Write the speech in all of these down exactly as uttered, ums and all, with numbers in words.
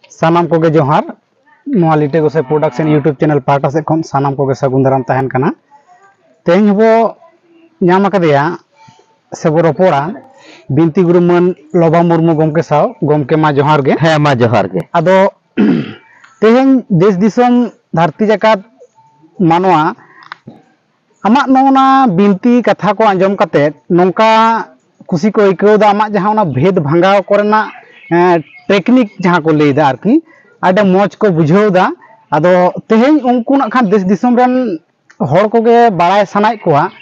ᱥᱟᱱᱟᱢ ᱠᱚᱜᱮ ᱡᱚᱦᱟᱨ᱾ ᱱᱚᱣᱟ ᱞᱤᱴᱟᱹ ᱜᱚᱸᱥᱟᱭ ᱯᱨᱚᱰᱟᱠᱥᱚᱱ YouTube ᱪᱮᱱᱮᱞ ᱯᱟᱦᱴᱟ ᱥᱮᱫ ᱠᱷᱚᱱ ᱥᱟᱱᱟᱢ ᱠᱚᱜᱮ ᱥᱟᱹᱜᱩᱱ ᱫᱟᱨᱟᱢ ᱛᱟᱦᱮᱱ ᱠᱟᱱᱟ᱾ ᱛᱮᱦᱮᱧ ᱦᱚᱸᱵᱚ ᱧᱟᱢ ᱟᱠᱟᱫᱮᱭᱟ ᱥᱮ ᱵᱚ ᱨᱚᱯᱚᱲᱟ ᱵᱤᱱᱛᱤ ᱜᱩᱨᱩ ᱢᱟᱹᱱ ᱞᱚᱵᱟ ᱢᱩᱨᱢᱩ ᱜᱚᱢᱠᱮ ᱥᱟᱶ᱾ ᱜᱚᱢᱠᱮ, ᱢᱟ ᱡᱚᱦᱟᱨ ᱜᱮ᱾ ᱦᱮᱸ, ᱢᱟ ᱡᱚᱦᱟᱨ ᱜᱮ᱾ ᱟᱫᱚ ᱛᱮᱦᱮᱧ ᱫᱮᱥ ᱫᱤᱥᱚᱢ ᱫᱷᱟᱹᱨᱛᱤ ᱡᱟᱠᱟᱛ ᱢᱟᱱᱣᱟ ᱟᱢᱟᱜ ᱱᱚᱜᱼᱚ ᱱᱟ ᱵᱤᱱᱛᱤ ᱠᱟᱛᱷᱟ ᱠᱚ ᱟᱸᱡᱚᱢ ᱠᱟᱛᱮᱫ ᱱᱚᱝᱠᱟ ᱠᱩᱥᱤ ᱠᱚ ᱟᱹᱭᱠᱟᱹᱣ ᱮᱫᱟ, ᱟᱢᱟᱜ ᱡᱟᱦᱟᱸ ᱚᱱᱟ ᱵᱷᱮᱫ ᱵᱷᱟᱸᱜᱟᱣ ᱠᱚᱨᱮᱱᱟᱜ, ᱮᱸ, ᱴᱮᱠᱱᱤᱠ ᱡᱟᱦᱟᱸ ᱠᱚ ᱞᱟᱹᱭ ᱮᱫᱟ ᱟᱨᱠᱤ, ᱟᱹᱰᱤ ᱢᱚᱡᱽ ᱠᱚ ᱵᱩᱡᱷᱟᱹᱣ ᱮᱫᱟ᱾ ᱟᱫᱚ ᱛᱮᱦᱮᱧ ᱩᱱᱠᱩ ᱱᱟᱜ ᱠᱷᱟᱱ ᱫᱮᱥ ᱫᱤᱥᱚᱢ ᱨᱮᱱ ᱦᱚᱲ ᱠᱚᱜᱮ ᱵᱟᱲᱟᱭ ᱥᱟᱱᱟᱭᱮᱫ ᱠᱚᱣᱟ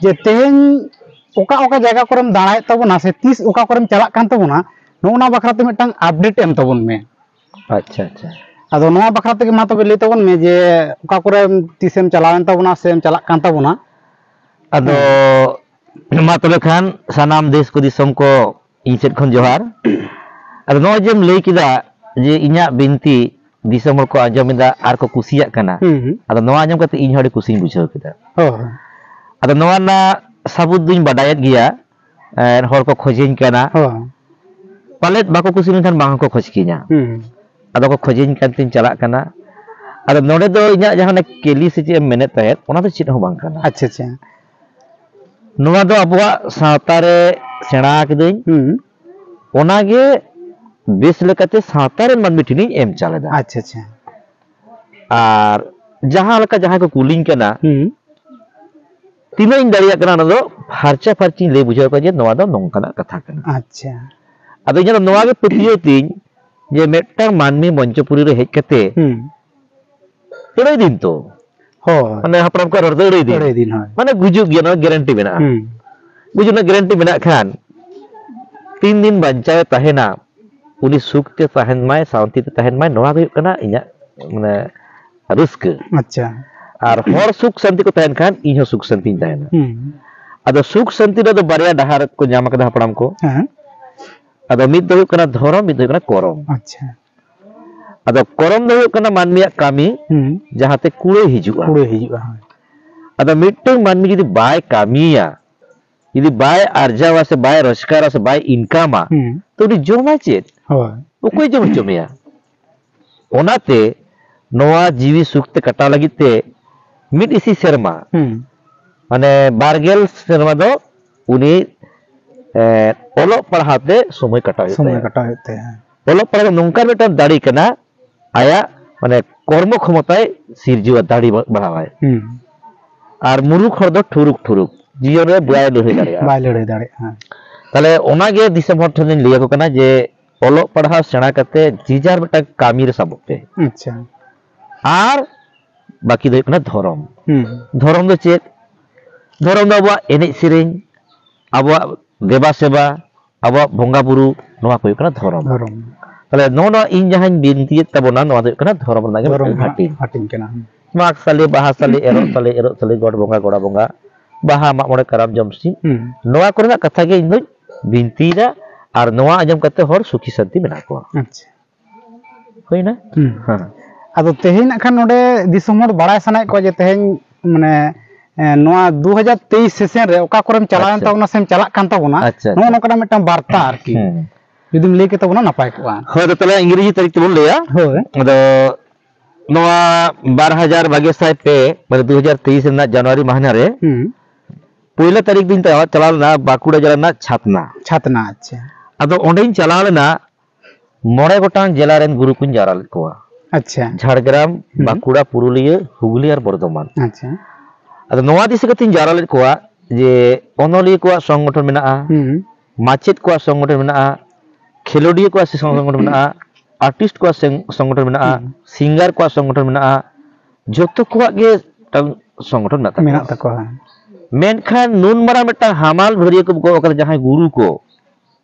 ᱡᱮ ᱛᱮᱦᱮᱧ ᱚᱠᱟ ᱚᱠᱟ ᱡᱟᱭᱜᱟ ᱠᱚᱨᱮᱢ ᱫᱟᱬᱟᱭᱮᱫ ᱛᱟᱵᱚᱱᱟ ᱥᱮ ᱛᱤᱥ ᱚᱠᱟ ᱠᱚᱨᱮᱢ ᱪᱟᱞᱟᱜ ᱠᱟᱱ ᱛᱟᱵᱚᱱᱟ, ᱱᱚᱜᱼᱚ ᱱᱟ ᱵᱟᱠᱷᱨᱟ ᱛᱮ ᱢᱤᱫᱴᱟᱝ ᱟᱯᱰᱮᱴ ᱮᱢ ᱛᱟᱵᱚᱱ ᱢᱮ᱾ ᱟᱪᱪᱷᱟ, ᱟᱪᱪᱷᱟ᱾ ᱟᱫᱚ ᱱᱚᱣᱟ ᱵᱟᱠᱷᱨᱟ ᱛᱮᱜᱮ ᱢᱟ ᱛᱚᱵᱮ ᱞᱟᱹᱭ ᱛᱟᱵᱚᱱ ᱢᱮ ᱡᱮ ᱚᱠᱟ ᱠᱚᱨᱮ ᱛᱤᱥᱮᱢ ᱪᱟᱞᱟᱣᱮᱱ ᱛᱟᱵᱚᱱᱟ ᱥᱮᱢ ᱪᱟᱞᱟᱜ ᱠᱟᱱ ᱛᱟᱵᱚᱱᱟ? ᱟᱫᱚ ᱢᱟ ᱛᱚᱵᱮ ᱠᱷᱟᱱ ᱥᱟᱱᱟᱢ ᱫᱮᱥ ᱠᱚ ᱫᱤᱥᱚᱢ ᱠᱚ ᱤᱧ ᱥᱮᱫ ᱠᱷᱚᱱ ᱡᱚᱦᱟᱨ᱾ ᱟᱫᱚ ᱱᱚᱜᱼᱚᱭ ᱡᱮᱢ ᱞᱟᱹᱭ ᱠᱮᱫᱟ ᱡᱮ ᱤᱧᱟᱹᱜ ᱵᱤᱱᱛᱤ ᱫᱤᱥᱚᱢ ᱦᱚᱲ ᱠᱚ ᱟᱸᱡᱚᱢ ᱮᱫᱟ ᱟᱨ ᱠᱚ ᱠᱩᱥᱤᱭᱟᱜ ᱠᱟᱱᱟ, ᱦᱩᱸ, ᱦᱩᱸ᱾ ᱟᱫᱚ ᱱᱚᱣᱟ ᱟᱸᱡᱚᱢ ᱠᱟᱛᱮ ᱤᱧ ᱦᱚᱸ ᱟᱹᱰᱤ ᱠᱩᱥᱤᱧ ᱵᱩᱡᱷᱟᱹᱣ ᱠᱮᱫᱟ᱾ ᱦᱳᱭ, ᱦᱳᱭ᱾ ᱟᱫᱚ ᱱᱚᱣᱟ ᱨᱮᱱᱟᱜ ᱥᱟᱵᱩᱛ ᱫᱩᱧ ᱵᱟᱰᱟᱭᱮᱫ ᱜᱮᱭᱟ, ᱮᱸ, ᱦᱚᱲ ᱠᱚ ᱠᱷᱚᱡᱮᱧ ᱠᱟᱱᱟ᱾ ᱦᱳᱭ᱾ ᱯᱟᱞᱮᱫ ᱵᱟᱠᱚ ᱠᱩᱥᱤ ᱞᱮᱱᱠᱷᱟᱱ ᱵᱟᱝ ᱦᱚᱸᱠᱚ ᱠᱷᱚᱡᱽ ᱠᱤᱧᱟ᱾ ᱦᱩᱸ᱾ ᱟᱫᱚ ᱠᱚ ᱠᱷᱚᱡᱮᱧ ᱠᱟᱱ ᱛᱤᱧ ᱪᱟᱞᱟᱜ ᱠᱟᱱᱟ᱾ ᱟᱫᱚ ᱱᱚᱰᱮ ᱫᱚ ᱤᱧᱟᱹᱜ ᱡᱟᱦᱟᱸ ᱚᱱᱟ ᱠᱮᱞᱤ ᱥᱮ ᱪᱮᱫ ᱮᱢ ᱢᱮᱱᱮᱫ ᱛᱟᱦᱮᱸᱫ, ᱚᱱᱟ ᱫᱚ ᱪᱮᱫ ᱦᱚᱸ ᱵᱟᱝ ᱠᱟᱱᱟ᱾ ᱟᱪᱪᱷᱟ, ᱟᱪᱪᱷᱟ᱾ ᱱᱚᱣᱟ ᱫᱚ ᱟᱵᱚᱣᱟᱜ ᱥᱟᱶᱛᱟ ᱨᱮ ᱥᱮᱬᱟ ᱠᱤᱫᱟᱹᱧ᱾ ᱦᱩᱸ᱾ ᱚᱱᱟᱜᱮ ᱵᱮᱥ ᱞᱮᱠᱟᱛᱮ ᱥᱟᱶᱛᱟ ᱨᱮᱱ ᱢᱟᱹᱱᱢᱤ ᱴᱷᱮᱱᱤᱧ ᱮᱢ ᱪᱟᱞ ᱮᱫᱟ᱾ ᱟᱪᱪᱷᱟ, ᱟᱪᱪᱷᱟ᱾ ᱟᱨ ᱡᱟᱦᱟᱸ ᱞᱮᱠᱟ ᱡᱟᱦᱟᱸᱭ ᱠᱚ ᱠᱩᱞᱤᱧ ᱠᱟᱱᱟ, ᱦᱩᱸ᱾ ᱛᱤᱱᱟᱹᱜ ᱤᱧ ᱫᱟᱲᱮᱭᱟᱜ ᱠᱟᱱᱟ, ᱚᱱᱟ ᱫᱚ ᱯᱷᱟᱨᱪᱟ ᱯᱷᱟᱨᱪᱤᱧ ᱞᱟᱹᱭ ᱵᱩᱡᱷᱟᱹᱣ ᱠᱚᱣᱟ ᱡᱮ ᱱᱚᱣᱟ ᱫᱚ ᱱᱚᱝᱠᱟᱱᱟᱜ ᱠᱟᱛᱷᱟ ᱠᱟᱱᱟ᱾ ᱟᱪᱪᱷᱟ᱾ ᱟᱫᱚ ᱤᱧᱟᱹᱜ ᱫᱚ ᱱᱚᱣᱟ ᱜᱮ ᱯᱟᱹᱛᱭᱟᱹᱣ ᱛᱤᱧ ᱡᱮ ᱢᱤᱫᱴᱟᱝ ᱢᱟᱹᱱᱢᱤ ᱢᱚᱧᱪᱚᱯᱩᱨᱤ ᱨᱮ ᱦᱮᱡ ᱠᱟᱛᱮ ᱦᱩᱸ᱾ ᱟᱹᱲᱟᱹᱭ ᱫᱤᱱ ᱛᱚ, ᱦᱳᱭ᱾ ᱢᱟᱱᱮ ᱦᱟᱯᱲᱟᱢ ᱠᱚᱣᱟᱜ ᱨᱚᱲ ᱫᱚ ᱟᱹᱲᱟᱹᱭ ᱫᱤᱱ᱾ ᱟᱹᱲᱟᱹᱭ ᱫᱤᱱ, ᱦᱳᱭ᱾ ᱢᱟᱱᱮ ᱜᱩᱡᱩᱜ ᱜᱮᱭᱟ, ᱱᱚᱣᱟ ᱜᱮᱨᱮᱱᱴᱤ ᱢᱮᱱᱟᱜᱼᱟ᱾ ᱦᱩᱸ᱾ ᱜᱩᱡᱩᱜ ᱨᱮᱱᱟᱜ ᱜᱮᱨᱮᱱᱴᱤ ᱢᱮᱱᱟᱜ ᱠᱷᱟᱱ ᱛᱤᱱ ᱫᱤᱱ ᱵᱟᱧᱪᱟᱣ ᱮ ᱛᱟᱦᱮᱱᱟ, ᱩᱱᱤ ᱥᱩᱠ ᱛᱮ ᱛᱟᱦᱮᱱ ᱢᱟᱭ, ᱥᱟᱱᱛᱤ ᱛᱮ ᱛᱟᱦᱮᱱ ᱢᱟᱭ, ᱱᱚᱣᱟ ᱜᱮ ᱦᱩᱭᱩᱜ ᱠᱟᱱᱟ ᱤᱧᱟᱹᱜ, ᱢᱟᱱᱮ, ᱨᱟᱹᱥᱠᱟᱹ᱾ ᱟᱪᱪᱷᱟ᱾ ᱟᱨ ᱦᱚᱲ ᱥᱩᱠ ᱥᱟᱱᱛᱤ ᱠᱚ ᱛᱟᱦᱮᱱ ᱠᱷᱟᱱ ᱤᱧ ᱦᱚᱸ ᱥᱩᱠ ᱥᱟᱱᱛᱤᱧ ᱛᱟᱦᱮᱱᱟ᱾ ᱦᱩᱸ᱾ ᱟᱫᱚ ᱥᱩᱠ ᱥᱟᱱᱛᱤ ᱨᱮᱫᱚ ᱵᱟᱨᱭᱟ ᱰᱟᱦᱟᱨ ᱠᱚ ᱧᱟᱢ ᱟᱠᱟᱫᱟ ᱦᱟᱯᱲᱟᱢ ᱠᱚ᱾ ᱦᱮᱸ᱾ ᱟᱫᱚ ᱢᱤᱫ ᱫᱚ ᱦᱩᱭᱩᱜ ᱠᱟᱱᱟ ᱫᱷᱚᱨᱚᱢ, ᱢᱤᱫ ᱫᱚ ᱦᱩᱭᱩᱜ ᱠᱟᱱᱟ ᱠᱚᱨᱚᱢ᱾ ᱟᱪᱪᱷᱟ᱾ ᱟᱫᱚ ᱠᱚᱨᱚᱢ ᱫᱚ ᱦᱩᱭᱩᱜ ᱠᱟᱱᱟ ᱢᱟᱹᱱᱢᱤᱭᱟᱜ ᱠᱟᱹᱢᱤ, ᱦᱩᱸ᱾ ᱡᱟᱦᱟᱸᱛᱮ ᱠᱩᱲᱟᱹᱭ ᱦᱤᱡᱩᱜᱼᱟ᱾ ᱠᱩᱲᱟᱹᱭ ᱦᱤᱡᱩᱜᱼᱟ, ᱦᱳᱭ᱾ ᱟᱫᱚ ᱢᱤᱫᱴᱟᱝ ᱢᱟᱹᱱᱢᱤ ᱡᱩᱫᱤ ᱵᱟᱭ ᱠᱟᱹᱢᱤᱭᱟ, ᱡᱩᱫᱤ ᱵᱟᱭ ᱟᱨᱡᱟᱣᱟ ᱥᱮ ᱵᱟᱭ ᱨᱳᱡᱽᱜᱟᱨᱟ ᱥᱮ ᱵᱟᱭ ᱤᱱᱠᱟᱢᱟ, ᱦᱩᱸ᱾ ᱛᱚ ᱩᱱᱤ ᱡᱚᱢᱟᱭ ᱪᱮᱫ? ᱦᱳᱭ᱾ ᱚᱠᱚᱭ ᱡᱚᱢ ᱦᱚᱪᱚ ᱢᱮᱭᱟ? ᱚᱱᱟᱛᱮ ᱱᱚᱣᱟ ᱡᱤᱣᱤ ᱥᱩᱠ ᱛᱮ ᱠᱟᱴᱟᱣ ᱞᱟᱹᱜᱤᱫ ᱛᱮ ᱢᱤᱫ ᱤᱥᱤ ᱥᱮᱨᱢᱟ, ᱦᱩᱸ᱾ ᱢᱟᱱᱮ ᱵᱟᱨ ᱜᱮᱞ ᱥᱮᱨᱢᱟ ᱫᱚ ᱩᱱᱤ, ᱮ, ᱚᱞᱚᱜ ᱯᱟᱲᱦᱟᱣ ᱛᱮ ᱥᱚᱢᱚᱭ ᱠᱟᱴᱟᱣ ᱦᱩᱭᱩᱜ ᱥᱚᱢᱚᱭ ᱛᱟᱭᱟ᱾ ᱠᱟᱴᱟᱣ ᱦᱩᱭᱩᱜ ᱛᱟᱭᱟ, ᱦᱮᱸ᱾ ᱚᱞᱚᱜ ᱯᱟᱲᱦᱟᱣ ᱫᱚ ᱱᱚᱝᱠᱟᱱ ᱢᱤᱫᱴᱟᱝ ᱫᱟᱲᱮ ᱠᱟᱱᱟ, ᱟᱭᱟᱜ ᱢᱟᱱᱮ ᱠᱚᱨᱢᱚ ᱠᱷᱚᱢᱚᱛᱟᱭ ᱥᱤᱨᱡᱟᱹᱣᱟ, ᱫᱟᱲᱮ ᱵᱟ-, ᱵᱟᱲᱦᱟᱣᱟᱭ᱾ ᱦᱩᱸ᱾ ᱟᱨ ᱢᱩᱨᱩᱠᱷ ᱦᱚᱲ ᱫᱚ ᱴᱷᱩᱨᱩᱠ ᱴᱷᱩᱨᱩᱠ, ᱡᱤᱭᱚᱱ ᱨᱮ ᱵᱟᱭ ᱞᱟᱹᱲᱦᱟᱹᱭ ᱫᱟᱲᱮᱭᱟᱜᱼᱟ᱾ ᱵᱟᱭ ᱞᱟᱹᱲᱦᱟᱹᱭ ᱫᱟᱲᱮᱭᱟᱜᱼᱟ, ᱦᱮᱸ᱾ ᱛᱟᱦᱞᱮ ᱚᱱᱟᱜᱮ ᱫᱤᱥᱚᱢ ᱦᱚᱲ ᱴᱷᱮᱱ ᱤᱧ ᱞᱟᱹᱭ ᱟᱠᱚ ᱠᱟᱱᱟ ᱡᱮ ᱚᱞᱚᱜ ᱯᱟᱲᱦᱟᱣ ᱥᱮᱬᱟ ᱠᱟᱛᱮ ᱡᱮ ᱡᱟᱨ ᱢᱤᱫᱴᱟᱝ ᱠᱟᱹᱢᱤ ᱨᱮ ᱥᱟᱵᱚᱜ ᱯᱮ᱾ ᱟᱪᱪᱷᱟ᱾ ᱟᱨ ᱵᱟᱹᱠᱤ ᱫᱚ ᱦᱩᱭᱩᱜ ᱠᱟᱱᱟ ᱫᱷᱚᱨᱚᱢ᱾ ᱦᱩᱸ᱾ ᱫᱷᱚᱨᱚᱢ ᱫᱚ ᱪᱮᱫ? ᱫᱷᱚᱨᱚᱢ ᱫᱚ ᱟᱵᱚᱣᱟᱜ ᱮᱱᱮᱡ ᱥᱮᱨᱮᱧ, ᱟᱵᱚᱣᱟᱜ ᱫᱮᱵᱟ ᱥᱮᱵᱟ, ᱟᱵᱚᱣᱟᱜ ᱵᱚᱸᱜᱟ ᱵᱩᱨᱩ, ᱱᱚᱣᱟ ᱠᱚ ᱦᱩᱭᱩᱜ ᱠᱟᱱᱟ ᱫᱷᱚᱨᱚᱢ᱾ ᱫᱷᱚᱨᱚᱢ᱾ ᱛᱟᱦᱞᱮ ᱱᱚᱜᱼᱚ ᱱᱚᱣᱟ ᱤᱧ ᱡᱟᱦᱟᱸᱧ ᱵᱤᱱᱛᱤᱭᱮᱫ ᱛᱟᱵᱚᱱᱟ, ᱱᱚᱣᱟ ᱫᱚ ᱦᱩᱭᱩᱜ ᱠᱟᱱᱟ ᱫᱷᱚᱨᱚᱢ ᱨᱮᱱᱟᱜ ᱜᱮ ᱫᱷᱚᱨᱚᱢ ᱢᱤᱫᱴᱟᱝ ᱨᱮᱱᱟᱜ ᱦᱟᱹᱴᱤᱧ᱾ ᱦᱟᱹᱴᱤᱧ ᱠᱟᱱᱟ᱾ ᱢᱟᱜᱽ ᱥᱟᱞᱮ, ᱵᱟᱦᱟ ᱥᱟᱞᱮ, ᱮᱨᱚᱜ ᱥᱟᱞᱮ, ᱮᱨᱚᱜ ᱥᱟᱞᱮ, ᱜᱚᱰ ᱵᱚᱸᱜᱟ, ᱜᱚᱲᱟ ᱵᱚᱸᱜᱟ, ᱵᱟᱦᱟ, ᱢᱟᱜ ᱢᱚᱬᱮ, ᱠᱟᱨᱟᱢ, ᱡᱚᱢᱥᱤᱢ, ᱦᱩᱸ᱾ ᱱᱚᱣᱟ ᱠᱚᱨᱮᱱᱟᱜ ᱠᱟᱛᱷᱟ ᱜᱮ ᱤᱧ ᱫᱚᱧ ᱵᱤᱱᱛᱤᱭᱮᱫᱟ᱾ ᱟᱨ ᱱᱚᱣᱟ ᱟᱸᱡᱚᱢ ᱠᱟᱛᱮ ᱦᱚᱲ ᱥᱩᱠᱷᱤ ᱥᱟᱱᱛᱤ ᱢᱮᱱᱟᱜ ᱠᱚᱣᱟ᱾ ᱟᱪᱪᱷᱟ᱾ ᱦᱩᱭᱱᱟ? ᱦᱩᱸ᱾ ᱦᱮᱸ᱾ ᱟᱫᱚ ᱛᱮᱦᱮᱧ ᱱᱟᱜ ᱠᱷᱟᱱ ᱱᱚᱰᱮ ᱫᱤᱥᱚᱢ ᱦᱚᱲ ᱵᱟᱲᱟᱭ ᱥᱟᱱᱟᱭᱮᱫ ᱠᱚᱣᱟ ᱡᱮ ᱛᱮᱦᱮᱧ, ᱢᱟᱱᱮ, ᱮ, ᱱᱚᱣᱟ ᱫᱩ ᱦᱟᱡᱟᱨ ᱛᱮᱭᱤᱥ ᱥᱮᱥᱮᱱ ᱨᱮ ᱚᱠᱟ ᱠᱚᱨᱮᱢ ᱪᱟᱞᱟᱣᱮᱱ ᱟᱪᱪᱷᱟ᱾ ᱛᱟᱵᱚᱱᱟ ᱥᱮᱢ ᱪᱟᱞᱟᱜ ᱠᱟᱱ ᱛᱟᱵᱚᱱᱟ, ᱟᱪᱪᱷᱟ, ᱱᱚᱜᱼᱚ ᱟᱪᱪᱷᱟ᱾ ᱱᱚᱝᱠᱟᱱᱟᱜ ᱢᱤᱫᱴᱟᱝ ᱵᱟᱨᱛᱟ ᱟᱨᱠᱤ᱾ ᱦᱩᱸ᱾ ᱡᱩᱫᱤᱢ ᱞᱟᱹᱭ ᱠᱮᱛᱟ ᱵᱚᱱᱟ ᱱᱟᱯᱟᱭ ᱠᱚᱜᱼᱟ᱾ ᱦᱳᱭ, ᱟᱫᱚ ᱛᱟᱦᱞᱮ ᱤᱝᱨᱮᱡᱤ ᱛᱟᱹᱨᱤᱠᱷ ᱛᱮᱵᱚᱱ ᱞᱟᱹᱭᱟ᱾ ᱦᱳᱭ᱾ ᱟᱫᱚ ᱱᱚᱣᱟ ᱵᱟᱨ ᱦᱟᱡᱟᱨ ᱵᱟᱜᱮ ᱥᱟᱭ ᱯᱮ, ᱢᱟᱱᱮ ᱫᱩ ᱦᱟᱡᱟᱨ ᱛᱮᱭᱤᱥ ᱨᱮᱱᱟᱜ ᱡᱟᱱᱩᱣᱟᱨᱤ ᱢᱟᱹᱦᱱᱟᱹ ᱨᱮ ᱦᱩᱸ᱾ ᱯᱳᱭᱞᱳ ᱛᱟᱹᱨᱤᱠᱷ ᱫᱚᱧ ᱪᱟᱞᱟᱣ, ᱪᱟᱞᱟᱣ ᱞᱮᱱᱟ ᱵᱟᱸᱠᱩᱲᱟ ᱡᱮᱞᱟ ᱨᱮᱱᱟᱜ ᱪᱷᱟᱛᱱᱟ᱾ ᱪᱷᱟᱛᱱᱟ, ᱟᱪᱪᱷᱟ᱾ ᱟᱫᱚ ᱚᱸᱰᱮᱧ ᱪᱟᱞᱟᱣ ᱞᱮᱱᱟ, ᱢᱚᱬᱮ ᱜᱚᱴᱟᱝ ᱡᱮᱞᱟ ᱨᱮᱱ ᱜᱩᱨᱩ ᱠᱚᱧ ᱡᱟᱣᱨᱟ ᱞᱮᱫ ᱠᱚᱣᱟ᱾ ᱟᱪᱪᱷᱟ᱾ ᱡᱷᱟᱲᱜᱨᱟᱢ, ᱦᱩᱸ᱾ ᱵᱟᱸᱠᱩᱲᱟ, ᱯᱩᱨᱩᱞᱤᱭᱟᱹ, ᱦᱩᱜᱽᱞᱤ ᱟᱨ ᱵᱚᱨᱫᱷᱚᱢᱟᱱ᱾ ᱟᱪᱪᱷᱟ᱾ ᱟᱫᱚ ᱱᱚᱣᱟ ᱫᱤᱥᱟᱹ ᱠᱟᱛᱮᱧ ᱡᱟᱣᱨᱟ ᱞᱮᱫ ᱠᱚᱣᱟ ᱡᱮ ᱚᱱᱚᱞᱤᱭᱟᱹ ᱠᱚᱣᱟᱜ ᱥᱚᱝᱜᱚᱴᱷᱚᱱ ᱢᱮᱱᱟᱜᱼᱟ, ᱦᱩᱸ᱾ ᱢᱟᱪᱮᱫ ᱠᱚᱣᱟᱜ ᱥᱚᱝᱜᱚᱴᱷᱚᱱ ᱢᱮᱱᱟᱜᱼᱟ, ᱠᱷᱮᱞᱳᱰᱤᱭᱟᱹ ᱠᱚᱣᱟᱜ ᱥᱮ ᱥᱚᱝᱜᱚᱴᱷᱚᱱ ᱢᱮᱱᱟᱜᱼᱟ, ᱟᱨᱴᱤᱥᱴ ᱠᱚᱣᱟᱜ ᱥᱮ ᱥᱚᱝᱜᱚᱴᱷᱚᱱ ᱢᱮᱱᱟᱜᱼᱟ, ᱦᱩᱸ᱾ ᱥᱤᱝᱜᱟᱨ ᱠᱚᱣᱟᱜ ᱥᱚᱝᱜᱚᱴᱷᱚᱱ ᱢᱮᱱᱟᱜᱼᱟ, ᱡᱚᱛᱚ ᱠᱚᱣᱟᱜ ᱜᱮ ᱢᱤᱫᱴᱟᱝ ᱥᱚᱝᱜᱚᱴᱷᱚᱱ ᱢᱮᱱᱟᱜ ᱛᱟᱠᱚᱣᱟ᱾ ᱢᱮᱱᱟᱜ ᱛᱟᱠᱚᱣᱟ, ᱦᱮᱸ᱾ ᱢᱮᱱᱠᱷᱟᱱ ᱱᱩᱱ ᱢᱟᱨᱟᱝ ᱢᱤᱫᱴᱟᱝ ᱦᱟᱢᱟᱞ ᱵᱷᱟᱹᱨᱭᱟᱹ ᱠᱚ ᱜᱚᱜ ᱠᱟᱫᱟ, ᱡᱟᱦᱟᱸᱭ ᱜᱩᱨᱩ ᱠᱚ,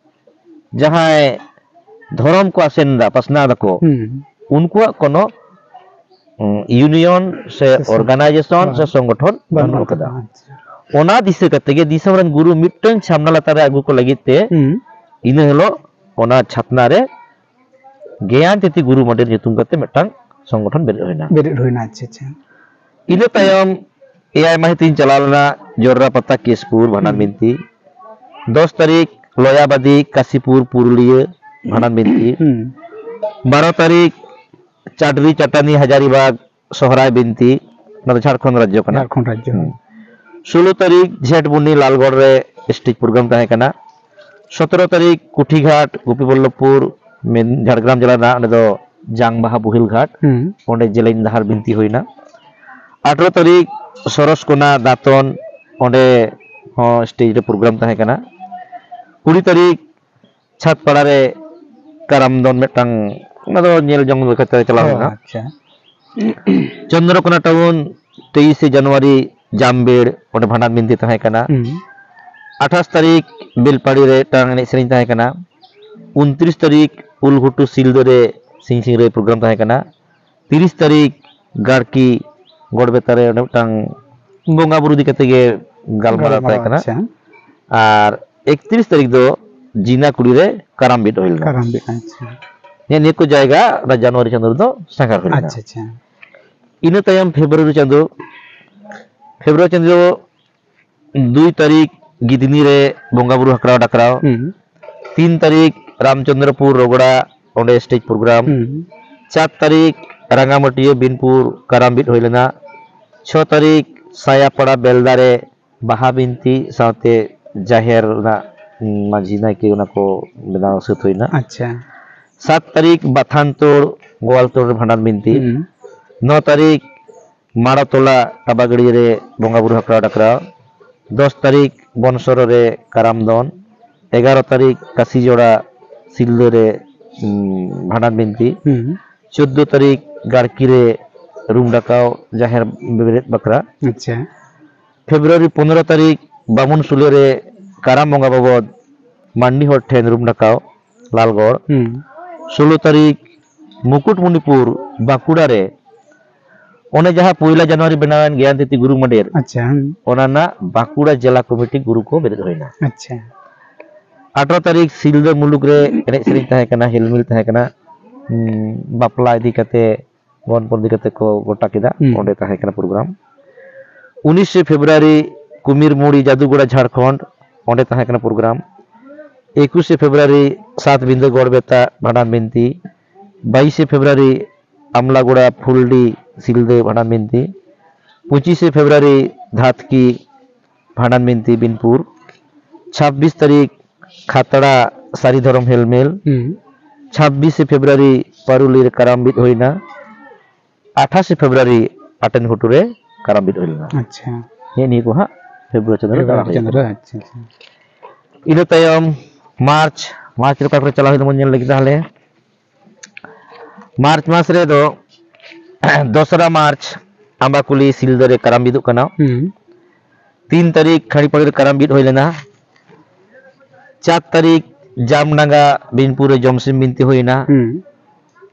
ᱡᱟᱦᱟᱸᱭ ᱫᱷᱚᱨᱚᱢ ᱠᱚ ᱟᱥᱮᱱ ᱮᱫᱟ, ᱯᱟᱥᱱᱟᱣ ᱫᱟᱠᱚ, ᱦᱩᱸ᱾ ᱩᱱᱠᱩᱣᱟᱜ ᱠᱳᱱᱳ, ᱩᱸ, ᱤᱭᱩᱱᱤᱭᱚᱱ ᱥᱮ ᱥᱮ ᱥᱚᱝ-, ᱚᱨᱜᱟᱱᱟᱭᱡᱮᱥᱚᱱ ᱦᱳᱭ᱾ ᱥᱮ ᱥᱚᱝᱜᱚᱴᱷᱚᱱ ᱵᱟᱹᱱᱩᱜ ᱵᱟᱹᱱᱩᱜ ᱟᱠᱟᱫᱟ᱾ ᱟᱠᱟᱫᱟ, ᱟᱪᱪᱷᱟ᱾ ᱚᱱᱟ ᱫᱤᱥᱟᱹ ᱠᱟᱛᱮ ᱜᱮ ᱫᱤᱥᱚᱢ ᱨᱮᱱ ᱜᱩᱨᱩ ᱢᱤᱫᱴᱟᱝ ᱪᱷᱟᱢᱱᱟ ᱞᱟᱛᱟᱨ ᱨᱮ ᱟᱹᱜᱩ ᱠᱚ ᱞᱟᱹᱜᱤᱫ ᱛᱮ ᱦᱩᱸ᱾ ᱤᱱᱟᱹ ᱦᱤᱞᱳᱜ ᱚᱱᱟ ᱪᱷᱟᱛᱱᱟ ᱨᱮ ᱜᱮᱭᱟᱱ ᱛᱤᱛᱤ ᱜᱩᱨᱩ ᱢᱚᱱᱫᱤᱨ ᱧᱩᱛᱩᱢ ᱠᱟᱛᱮ ᱢᱤᱫᱴᱟᱝ ᱥᱚᱝᱜᱚᱴᱷᱚᱱ ᱵᱮᱨᱮᱫ ᱦᱩᱭᱱᱟ᱾ ᱵᱮᱨᱮᱫ ᱦᱩᱭᱱᱟ, ᱟᱪᱪᱷᱟ, ᱟᱪᱪᱷᱟ᱾ ᱤᱱᱟᱹ ᱛᱟᱭᱚᱢ ᱮᱭᱟᱭ ᱢᱟᱹᱦᱤᱛ ᱤᱧ ᱪᱟᱞᱟᱣ ᱞᱮᱱᱟ ᱡᱚᱨᱨᱟ ᱯᱟᱛᱟ ᱠᱮᱥᱯᱩᱨ ᱵᱷᱟᱸᱰᱟᱱ ᱦᱩᱸ᱾ ᱵᱤᱱᱛᱤ, ᱫᱚᱥ ᱛᱟᱹᱨᱤᱠᱷ ᱞᱚᱭᱟᱵᱟᱫᱤ ᱠᱟᱥᱤᱯᱩᱨ ᱯᱩᱨᱩᱞᱤᱭᱟᱹ ᱵᱷᱟᱸᱰᱟᱱ ᱵᱤᱱᱛᱤ, ᱦᱩᱸ᱾ ᱵᱟᱨᱚ ᱛᱟᱹᱨᱤᱠᱷ ᱪᱟᱰᱨᱤ ᱪᱟᱴᱟᱱᱤ ᱦᱟᱡᱟᱨᱤᱵᱟᱜᱽ ᱥᱚᱦᱨᱟᱭ ᱵᱤᱱᱛᱤ, ᱚᱱᱟ ᱫᱚ ᱡᱷᱟᱲᱠᱷᱚᱸᱰ ᱨᱟᱡᱽᱡᱚ ᱠᱟᱱᱟ᱾ ᱡᱷᱟᱲᱠᱷᱚᱸᱰ ᱨᱟᱡᱽᱡᱚ᱾ ᱦᱩᱸ᱾ ᱥᱳᱞᱳ ᱛᱟᱹᱨᱤᱠᱷ ᱡᱷᱮᱸᱴ ᱵᱩᱱᱤ ᱞᱟᱞᱜᱚᱲ ᱨᱮ stage program ᱛᱟᱦᱮᱸ ᱠᱟᱱᱟ᱾ ᱥᱚᱛᱨᱚ ᱛᱟᱹᱨᱤᱠᱷ ᱠᱩᱴᱷᱤᱜᱷᱟᱴ ᱜᱳᱯᱤᱵᱚᱞᱞᱚᱵᱷᱯᱩᱨ, ᱢᱮᱱ ᱡᱷᱟᱲᱜᱨᱟᱢ ᱡᱮᱞᱟ ᱨᱮᱱᱟᱜ, ᱚᱸᱰᱮ ᱫᱚ ᱡᱟᱝ ᱵᱟᱦᱟ ᱵᱩᱦᱤᱞ ᱜᱷᱟᱴ, ᱦᱩᱸ᱾ ᱚᱸᱰᱮ ᱡᱮᱞᱮᱧ ᱰᱟᱦᱟᱨ ᱵᱤᱱᱛᱤ ᱦᱩᱭᱱᱟ᱾ ᱟᱴᱷᱨᱚ ᱛᱟᱹᱨᱤᱠᱷ ᱥᱚᱨᱚᱥᱠᱚᱱᱟ ᱫᱟᱸᱛᱚᱱ, ᱚᱸᱰᱮ ᱦᱚᱸ stage ᱨᱮ program ᱛᱟᱦᱮᱸ ᱠᱟᱱᱟ᱾ ᱠᱩᱲᱤ ᱛᱟᱹᱨᱤᱠᱷ ᱪᱷᱟᱛᱯᱟᱲᱟ ᱨᱮ ᱠᱟᱨᱟᱢ ᱫᱚᱱ ᱢᱤᱫᱴᱟᱝ, ᱚᱱᱟ ᱫᱚ ᱧᱮᱞ ᱡᱚᱝ ᱞᱮᱠᱟᱛᱮ ᱪᱟᱞᱟᱣ ᱚ, ᱞᱮᱱᱟ᱾ ᱟᱪᱪᱷᱟ᱾ ᱪᱚᱱᱫᱨᱚᱠᱳᱱᱟ ᱴᱟᱣᱩᱱ, ᱛᱮᱭᱤᱥᱮ ᱡᱟᱱᱩᱣᱟᱨᱤ ᱡᱟᱢᱵᱮᱲ, ᱚᱸᱰᱮ ᱵᱷᱟᱸᱰᱟᱱ ᱵᱤᱱᱛᱤ ᱛᱟᱦᱮᱸ ᱠᱟᱱᱟ᱾ ᱦᱩᱸ᱾ ᱟᱴᱷᱟᱥ ᱛᱟᱹᱨᱤᱠᱷ ᱵᱮᱞᱯᱟᱲᱤ ᱨᱮ ᱢᱤᱫᱴᱟᱝ ᱮᱱᱮᱡ ᱥᱮᱨᱮᱧ ᱛᱟᱦᱮᱸ ᱠᱟᱱᱟ᱾ ᱩᱱᱛᱨᱤᱥ ᱛᱟᱹᱨᱤᱠᱷ ᱩᱞᱜᱷᱩᱴᱩ ᱥᱤᱞᱫᱟᱹ ᱨᱮ ᱥᱤᱧ ᱥᱤᱝᱨᱟᱹᱭ program ᱛᱟᱦᱮᱸ ᱠᱟᱱᱟ᱾ ᱛᱤᱨᱤᱥ ᱛᱟᱹᱨᱤᱠᱷ ᱜᱟᱲᱠᱤ ᱜᱚᱲᱵᱮᱛᱟ ᱨᱮ ᱚᱸᱰᱮ ᱢᱤᱫᱴᱟᱝ ᱵᱚᱸᱜᱟ ᱵᱩᱨᱩ ᱤᱫᱤ ᱠᱟᱛᱮ ᱜᱮ ᱜᱟᱞᱢᱟᱨᱟᱣ ᱛᱟᱦᱮᱸ ᱠᱟᱱᱟ᱾ ᱟᱪᱪᱷᱟ᱾ ᱟᱨ ᱮᱠᱛᱨᱤᱥ ᱛᱟᱹᱨᱤᱠᱷ ᱫᱚ ᱡᱤᱱᱟ ᱠᱩᱲᱤ ᱨᱮ ᱠᱟᱨᱟᱢ ᱵᱤᱫ ᱦᱩᱭ ᱞᱮᱱᱟ᱾ ᱠᱟᱨᱟᱢ ᱵᱤᱫ, ᱟᱪᱪᱷᱟ᱾ ᱱᱮᱜᱼᱮ ᱱᱤᱭᱟᱹ ᱠᱚ ᱡᱟᱭᱜᱟ ᱚᱱᱟ ᱡᱟᱱᱩᱣᱟᱨᱤ ᱪᱟᱸᱫᱳ ᱨᱮᱫᱚ ᱥᱟᱸᱜᱷᱟᱨ ᱦᱩᱭ ᱞᱮᱱᱟ᱾ ᱟᱪᱪᱷᱟ, ᱟᱪᱪᱷᱟ᱾ ᱤᱱᱟᱹ ᱛᱟᱭᱚᱢ ᱯᱷᱮᱵᱽᱨᱩᱣᱟᱨᱤ ᱪᱟᱸᱫᱳ, ᱯᱷᱮᱵᱽᱨᱩᱣᱟᱨᱤ ᱪᱟᱸᱫᱳ ᱫᱩᱭ ᱛᱟᱹᱨᱤᱠᱷ ᱜᱤᱫᱽᱱᱤ ᱨᱮ ᱵᱚᱸᱜᱟ ᱵᱩᱨᱩ ᱦᱟᱠᱲᱟᱣ ᱰᱟᱠᱨᱟᱣ᱾ ᱦᱩᱸ᱾ ᱛᱤᱱ ᱛᱟᱹᱨᱤᱠᱷ ᱨᱟᱢᱪᱚᱸᱫᱽᱨᱚᱯᱩᱨ ᱨᱚᱜᱽᱲᱟ, ᱚᱸᱰᱮ stage program᱾ ᱦᱩᱸ᱾ ᱪᱟᱨ ᱛᱟᱹᱨᱤᱠᱷ ᱨᱟᱸᱜᱟᱢᱟᱹᱴᱤᱭᱟᱹ ᱵᱤᱱᱯᱩᱨ ᱠᱟᱨᱟᱢ ᱵᱤᱫ ᱦᱩᱭ ᱞᱮᱱᱟ᱾ ᱪᱷᱚ ᱛᱟᱹᱨᱤᱠᱷ ᱥᱟᱭᱟᱯᱟᱲᱟ ᱵᱮᱞᱫᱟ ᱨᱮ ᱵᱟᱦᱟ ᱵᱤᱱᱛᱤ ᱥᱟᱶᱛᱮ ᱡᱟᱦᱮᱨ ᱨᱮᱱᱟᱜ, ᱩᱸ, ᱢᱟᱹᱡᱷᱤ ᱱᱟᱭᱠᱮ ᱚᱱᱟ ᱠᱚ ᱵᱮᱱᱟᱣ ᱥᱟᱹᱛ ᱦᱩᱭᱱᱟ᱾ ᱟᱪᱪᱷᱟ᱾ ᱥᱟᱛ ᱛᱟᱹᱨᱤᱠᱷ ᱵᱟᱛᱷᱟᱱ ᱛᱳᱲ ᱜᱳᱣᱟᱞᱛᱳᱲ ᱨᱮ ᱵᱷᱟᱸᱰᱟᱱ ᱵᱤᱱᱛᱤ᱾ ᱦᱩᱸ᱾ ᱱᱚ ᱛᱟᱹᱨᱤᱠᱷ ᱢᱟᱲᱚᱛᱚᱞᱟ ᱴᱟᱵᱟᱜᱟᱹᱲᱤᱭᱟᱹ ᱨᱮ ᱵᱚᱸᱜᱟ ᱵᱩᱨᱩ ᱦᱟᱠᱲᱟᱣ ᱰᱟᱠᱨᱟᱣ᱾ ᱫᱚᱥ ᱛᱟᱹᱨᱤᱠᱷ ᱵᱚᱱᱥᱚᱨᱚ ᱨᱮ ᱠᱟᱨᱟᱢ ᱫᱚᱱ᱾ ᱮᱜᱟᱨᱚ ᱛᱟᱹᱨᱤᱠᱷ ᱠᱟᱥᱤᱡᱚᱲᱟ ᱥᱤᱞᱫᱟᱹ ᱨᱮ, ᱩᱸ, ᱵᱷᱟᱸᱰᱟᱱ ᱵᱤᱱᱛᱤ᱾ ᱦᱩᱸ᱾ ᱪᱳᱫᱽᱫᱳ ᱛᱟᱹᱨᱤᱠᱷ ᱜᱟᱲᱠᱤ ᱨᱮ ᱨᱩᱢ ᱰᱟᱠᱟᱣ ᱡᱟᱦᱮᱨ ᱵᱮᱨᱮᱫ ᱵᱟᱠᱷᱨᱟ᱾ ᱟᱪᱪᱷᱟ᱾ ᱯᱷᱮᱵᱽᱨᱩᱣᱟᱨᱤ ᱯᱚᱱᱨᱚ ᱛᱟᱹᱨᱤᱠᱷ ᱵᱟᱢᱩᱱ ᱥᱩᱞᱟᱹ ᱨᱮ ᱠᱟᱨᱟᱢ ᱵᱚᱸᱜᱟ ᱵᱟᱵᱚᱫ ᱢᱟᱹᱱᱰᱤ ᱦᱚᱲ ᱴᱷᱮᱱ ᱨᱩᱢ ᱰᱟᱠᱟᱣ ᱞᱟᱞᱜᱚᱲ᱾ ᱦᱩᱸ᱾ ᱥᱳᱞᱳ ᱛᱟᱹᱨᱤᱠᱷ ᱢᱩᱠᱩᱴᱢᱩᱱᱤᱯᱩᱨ ᱵᱟᱸᱠᱩᱲᱟ ᱨᱮ ᱚᱱᱮ ᱡᱟᱦᱟᱸ ᱯᱚᱭᱞᱟ ᱡᱟᱱᱩᱣᱟᱨᱤ ᱵᱮᱱᱟᱣᱮᱱ ᱜᱮᱭᱟᱱᱛᱤᱛᱤ ᱜᱩᱨᱩ ᱢᱟᱰᱮᱨ, ᱟᱪᱪᱷᱟ, ᱦᱩᱸ᱾ ᱚᱱᱟ ᱨᱮᱱᱟᱜ ᱵᱟᱸᱠᱩᱲᱟ ᱡᱮᱞᱟ ᱠᱚᱢᱤᱴᱤ ᱜᱩᱨᱩ ᱠᱚ ᱵᱮᱨᱮᱫ ᱦᱩᱭᱱᱟ᱾ ᱟᱪᱪᱷᱟ᱾ ᱟᱴᱷᱨᱚ ᱛᱟᱹᱨᱤᱠᱷ ᱥᱤᱞᱫᱟᱹ ᱢᱩᱞᱩᱠ ᱨᱮ ᱮᱱᱮᱡ ᱥᱮᱨᱮᱧ ᱛᱟᱦᱮᱸ ᱠᱟᱱᱟ, ᱦᱤᱞᱢᱤᱞ ᱛᱟᱦᱮᱸ ᱠᱟᱱᱟ, ᱩᱸ, ᱵᱟᱯᱞᱟ ᱤᱫᱤ ᱠᱟᱛᱮ ᱜᱚᱱᱯᱚᱱ ᱤᱫᱤ ᱠᱟᱛᱮ ᱠᱚ ᱜᱚᱴᱟ ᱠᱮᱫᱟ, ᱦᱩᱸ᱾ ᱚᱸᱰᱮ ᱛᱟᱦᱮᱸ ᱠᱟᱱᱟ program᱾ ᱩᱱᱤᱥᱮ ᱯᱷᱮᱵᱽᱨᱩᱣᱟᱨᱤ ᱠᱩᱢᱤᱨ ᱢᱩᱲᱤ ᱡᱟᱫᱩᱜᱚᱲᱟ ᱡᱷᱟᱲᱠᱷᱚᱸᱰ, ᱚᱸᱰᱮ ᱛᱟᱦᱮᱸ ᱠᱟᱱᱟ program᱾ ᱮᱠᱩᱥᱮ ᱯᱷᱮᱵᱽᱨᱩᱣᱟᱨᱤ ᱥᱟᱛ ᱵᱤᱸᱫᱟᱹ ᱜᱚᱲ ᱵᱮᱛᱟ ᱵᱷᱟᱸᱰᱟᱱ ᱵᱤᱱᱛᱤ᱾ ᱵᱟᱭᱤᱥᱮ ᱯᱷᱮᱵᱽᱨᱩᱣᱟᱨᱤ ᱟᱢᱞᱟᱜᱚᱲᱟ ᱯᱷᱩᱞᱰᱤ ᱥᱤᱞᱫᱟᱹ ᱵᱷᱟᱸᱰᱟᱱ ᱵᱤᱱᱛᱤ᱾ ᱯᱚᱸᱪᱤᱥᱮ ᱯᱷᱮᱵᱽᱨᱩᱣᱟᱨᱤ ᱫᱷᱟᱛᱠᱤ ᱵᱷᱟᱸᱰᱟᱱ ᱵᱤᱱᱛᱤ ᱵᱤᱱᱯᱩᱨ᱾ ᱪᱷᱟᱵᱵᱤᱥ ᱛᱟᱹᱨᱤᱠᱷ ᱠᱷᱟᱛᱲᱟ ᱥᱟᱹᱨᱤ ᱫᱷᱚᱨᱚᱢ ᱦᱮᱞᱢᱮᱞ᱾ ᱦᱩᱸ᱾ ᱪᱷᱟᱵᱵᱤᱥᱮ ᱯᱷᱮᱵᱽᱨᱩᱣᱟᱨᱤ ᱯᱟᱨᱩᱞᱤ ᱨᱮ ᱠᱟᱨᱟᱢ ᱵᱤᱫ ᱦᱩᱭᱱᱟ᱾ ᱟᱴᱷᱟᱥᱮ ᱯᱷᱮᱵᱽᱨᱩᱣᱟᱨᱤ ᱟᱴᱮᱱ ᱜᱷᱩᱴᱩ ᱨᱮ ᱠᱟᱨᱟᱢ ᱵᱤᱫ ᱦᱩᱭ ᱞᱮᱱᱟ᱾ ᱟᱪᱪᱷᱟ᱾ ᱱᱤᱭᱟᱹ ᱱᱤᱭᱟᱹ ᱠᱚ ᱦᱟᱸᱜ ᱯᱷᱮᱵᱽᱨᱩᱣᱟᱨᱤ ᱪᱟᱸᱫᱳ ᱨᱮ ᱯᱷᱮᱵᱽᱨᱩᱣᱟᱨᱤ ᱫᱟᱬᱟ ᱦᱩᱭ ᱪᱟᱸᱫᱳ ᱠᱟᱱᱟ᱾ ᱨᱮ, ᱟᱪᱪᱷᱟ, ᱟᱪᱪᱷᱟ᱾ ᱤᱱᱟᱹ ᱛᱟᱭᱚᱢ ᱢᱟᱨᱪ, ᱢᱟᱨᱪ ᱨᱮ ᱚᱠᱟ ᱠᱚᱨᱮ ᱪᱟᱞᱟᱣ ᱦᱩᱭ ᱞᱮᱱᱟ ᱵᱚᱱ ᱧᱮᱞ ᱞᱟᱹᱜᱤᱫ ᱛᱟᱦᱚᱞᱮ᱾ ᱢᱟᱨᱪ ᱢᱟᱥ ᱨᱮᱫᱚ ᱫᱚᱥᱨᱟ ᱢᱟᱨᱪ ᱟᱢᱵᱟᱠᱩᱞᱤ ᱥᱤᱞᱫᱟᱹ ᱨᱮ ᱠᱟᱨᱟᱢ ᱵᱤᱫᱩᱜ ᱠᱟᱱᱟ᱾ ᱦᱩᱸ᱾ ᱛᱤᱱ ᱛᱟᱹᱨᱤᱠᱷ ᱠᱷᱟᱲᱤᱯᱟᱲᱤ ᱨᱮ ᱠᱟᱨᱟᱢ ᱵᱤᱫ ᱦᱩᱭ ᱞᱮᱱᱟ᱾ ᱪᱟᱨ ᱛᱟᱹᱨᱤᱠᱷ ᱡᱟᱢᱰᱟᱸᱜᱟ ᱵᱤᱱᱯᱩᱨ ᱨᱮ ᱡᱚᱢᱥᱤᱢ ᱵᱤᱱᱛᱤ ᱦᱩᱭᱱᱟ᱾ ᱦᱩᱸ᱾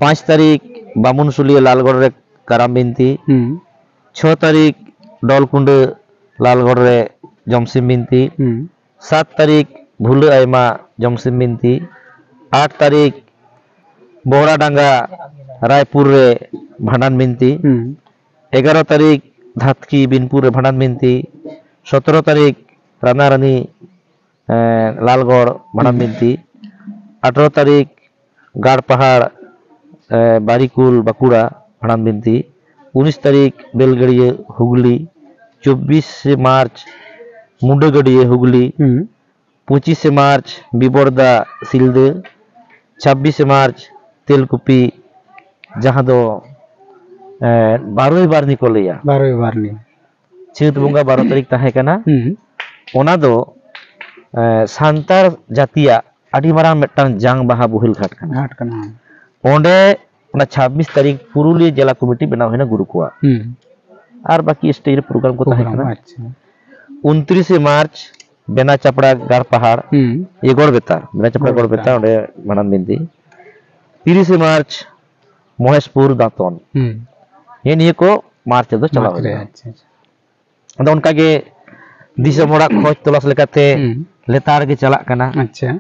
ᱯᱟᱸᱪ ᱛᱟᱹᱨᱤᱠᱷ ᱵᱟᱢᱩᱱ ᱥᱩᱞᱤᱭᱟᱹ ᱞᱟᱞᱜᱚᱲ ᱨᱮ ᱠᱟᱨᱟᱢ ᱵᱤᱱᱛᱤ᱾ ᱦᱩᱸ᱾ ᱪᱷᱚ ᱛᱟᱹᱨᱤᱠᱷ ᱰᱚᱞᱠᱩᱸᱰᱟᱹ ᱞᱟᱞᱜᱚᱲ ᱨᱮ ᱡᱚᱢᱥᱤᱢ ᱵᱤᱱᱛᱤ᱾ ᱦᱩᱸ᱾ ᱥᱟᱛ ᱛᱟᱹᱨᱤᱠᱷ ᱵᱷᱩᱞᱟᱹ ᱟᱭᱢᱟ ᱡᱚᱢᱥᱤᱢ ᱵᱤᱱᱛᱤ᱾ ᱟᱴ ᱛᱟᱹᱨᱤᱠᱷ ᱵᱚᱦᱲᱟᱰᱟᱸᱜᱟ ᱨᱟᱭᱯᱩᱨ ᱨᱮ ᱵᱷᱟᱸᱰᱟᱱ ᱵᱤᱱᱛᱤ᱾ ᱦᱩᱸ᱾ ᱮᱜᱟᱨᱚ ᱛᱟᱹᱨᱤᱠᱷ ᱫᱷᱟᱛᱠᱤ ᱵᱤᱱᱯᱩᱨ ᱨᱮ ᱵᱷᱟᱸᱰᱟᱱ ᱵᱤᱱᱛᱤ᱾ ᱥᱚᱛᱨᱚ ᱛᱟᱹᱨᱤᱠᱷ ᱨᱟᱱᱟ ᱨᱟᱱᱤ, ᱮᱸ, ᱞᱟᱞᱜᱚᱲ ᱵᱷᱟᱸᱰᱟᱱ ᱦᱩᱸ᱾ ᱵᱤᱱᱛᱤ᱾ ᱟᱴᱷᱨᱚ ᱛᱟᱹᱨᱤᱠᱷ ᱜᱟᱲ ᱯᱟᱦᱟᱲ, ᱮᱸ, ᱵᱟᱨᱤᱠᱩᱞ ᱵᱟᱸᱠᱩᱲᱟ ᱵᱷᱟᱸᱰᱟᱱ ᱵᱤᱱᱛᱤ᱾ ᱩᱱᱤᱥ ᱛᱟᱹᱨᱤᱠᱷ ᱵᱮᱞᱜᱟᱹᱲᱤᱭᱟᱹ ᱦᱩᱜᱽᱞᱤ᱾ ᱪᱚᱵᱵᱤᱥᱮ ᱢᱟᱨᱪ ᱢᱩᱰᱟᱹᱜᱟᱹᱰᱤᱭᱟᱹ ᱦᱩᱜᱽᱞᱤ᱾ ᱦᱩᱸ᱾ ᱯᱚᱸᱪᱤᱥᱮ ᱢᱟᱨᱪ ᱵᱤᱵᱚᱨᱫᱟ ᱥᱤᱞᱫᱟᱹ᱾ ᱪᱷᱟᱵᱵᱤᱥᱮ ᱢᱟᱨᱪ ᱛᱮᱞᱠᱩᱯᱤ, ᱡᱟᱦᱟᱸ ᱫᱚ, ᱮᱸ, ᱵᱟᱨᱚᱭ ᱵᱟᱨᱱᱤ ᱠᱚ ᱞᱟᱹᱭᱟ᱾ ᱵᱟᱨᱚᱭ ᱵᱟᱨᱱᱤ᱾ ᱪᱟᱹᱛ ᱵᱚᱸᱜᱟ ᱵᱟᱨᱚ ᱛᱟᱹᱨᱤᱠᱷ ᱛᱟᱦᱮᱸ ᱠᱟᱱᱟ᱾ ᱦᱩᱸ᱾ ᱚᱱᱟ ᱫᱚ, ᱮᱸ, ᱥᱟᱱᱛᱟᱲ ᱡᱟᱹᱛᱤᱭᱟᱜ ᱟᱹᱰᱤ ᱢᱟᱨᱟᱝ ᱢᱤᱫᱴᱟᱝ ᱡᱟᱝ ᱵᱟᱦᱟ ᱵᱳᱦᱮᱞ ᱜᱷᱟᱴ ᱠᱟᱱᱟ᱾ ᱜᱷᱟᱴ ᱠᱟᱱᱟ᱾ ᱚᱸᱰᱮ ᱚᱱᱟ ᱪᱷᱟᱵᱵᱤᱥ ᱛᱟᱹᱨᱤᱠᱷ ᱯᱩᱨᱩᱞᱤᱭᱟᱹ ᱡᱮᱞᱟ ᱠᱚᱢᱤᱴᱤ ᱵᱮᱱᱟᱣ ᱦᱩᱭᱱᱟ ᱜᱩᱨᱩ ᱠᱚᱣᱟᱜ᱾ ᱦᱩᱸ᱾ ᱟᱨ ᱵᱟᱹᱠᱤ stage ᱨᱮ program ᱠᱚ ᱛᱟᱦᱮᱸ ᱯᱨᱳᱜᱨᱟᱢ, ᱠᱟᱱᱟ᱾ ᱟᱪᱪᱷᱟ᱾ ᱩᱱᱛᱨᱤᱥᱮ ᱢᱟᱨᱪ ᱵᱮᱱᱟ ᱪᱟᱯᱲᱟ ᱜᱟᱲ ᱯᱟᱦᱟᱲ, ᱦᱩᱸ᱾ ᱤᱭᱟᱹ, ᱜᱚᱲᱵᱮᱛᱟ, ᱵᱮᱱᱟ ᱪᱟᱯᱲᱟ ᱜᱚᱲᱵᱮᱛᱟ᱾ ᱜᱚᱲᱵᱮᱛᱟ, ᱚᱸᱰᱮ ᱵᱷᱟᱸᱰᱟᱱ ᱵᱤᱱᱛᱤ᱾ ᱛᱤᱨᱤᱥᱮ ᱢᱟᱨᱪ ᱢᱚᱦᱮᱥᱯᱩᱨ ᱫᱟᱸᱛᱚᱱ᱾ ᱦᱩᱸ᱾ ᱱᱤᱭᱟᱹ, ᱱᱤᱭᱟᱹ ᱠᱚ ᱢᱟᱨᱪ ᱨᱮᱫᱚ ᱪᱟᱞᱟᱣ ᱢᱟᱨᱪ ᱨᱮ, ᱦᱩᱭᱩᱜᱼᱟ᱾ ᱟᱪᱪᱷᱟ, ᱟᱪᱪᱷᱟ᱾ ᱟᱫᱚ ᱚᱱᱠᱟᱜᱮ ᱫᱤᱥᱚᱢ ᱦᱚᱲᱟᱜ ᱠᱷᱚᱡᱽ ᱛᱚᱞᱟᱥ ᱞᱮᱠᱟᱛᱮ ᱦᱩᱸ᱾ ᱞᱮᱛᱟᱲ ᱜᱮ ᱪᱟᱞᱟᱜ ᱠᱟᱱᱟ᱾ ᱟᱪᱪᱷᱟ᱾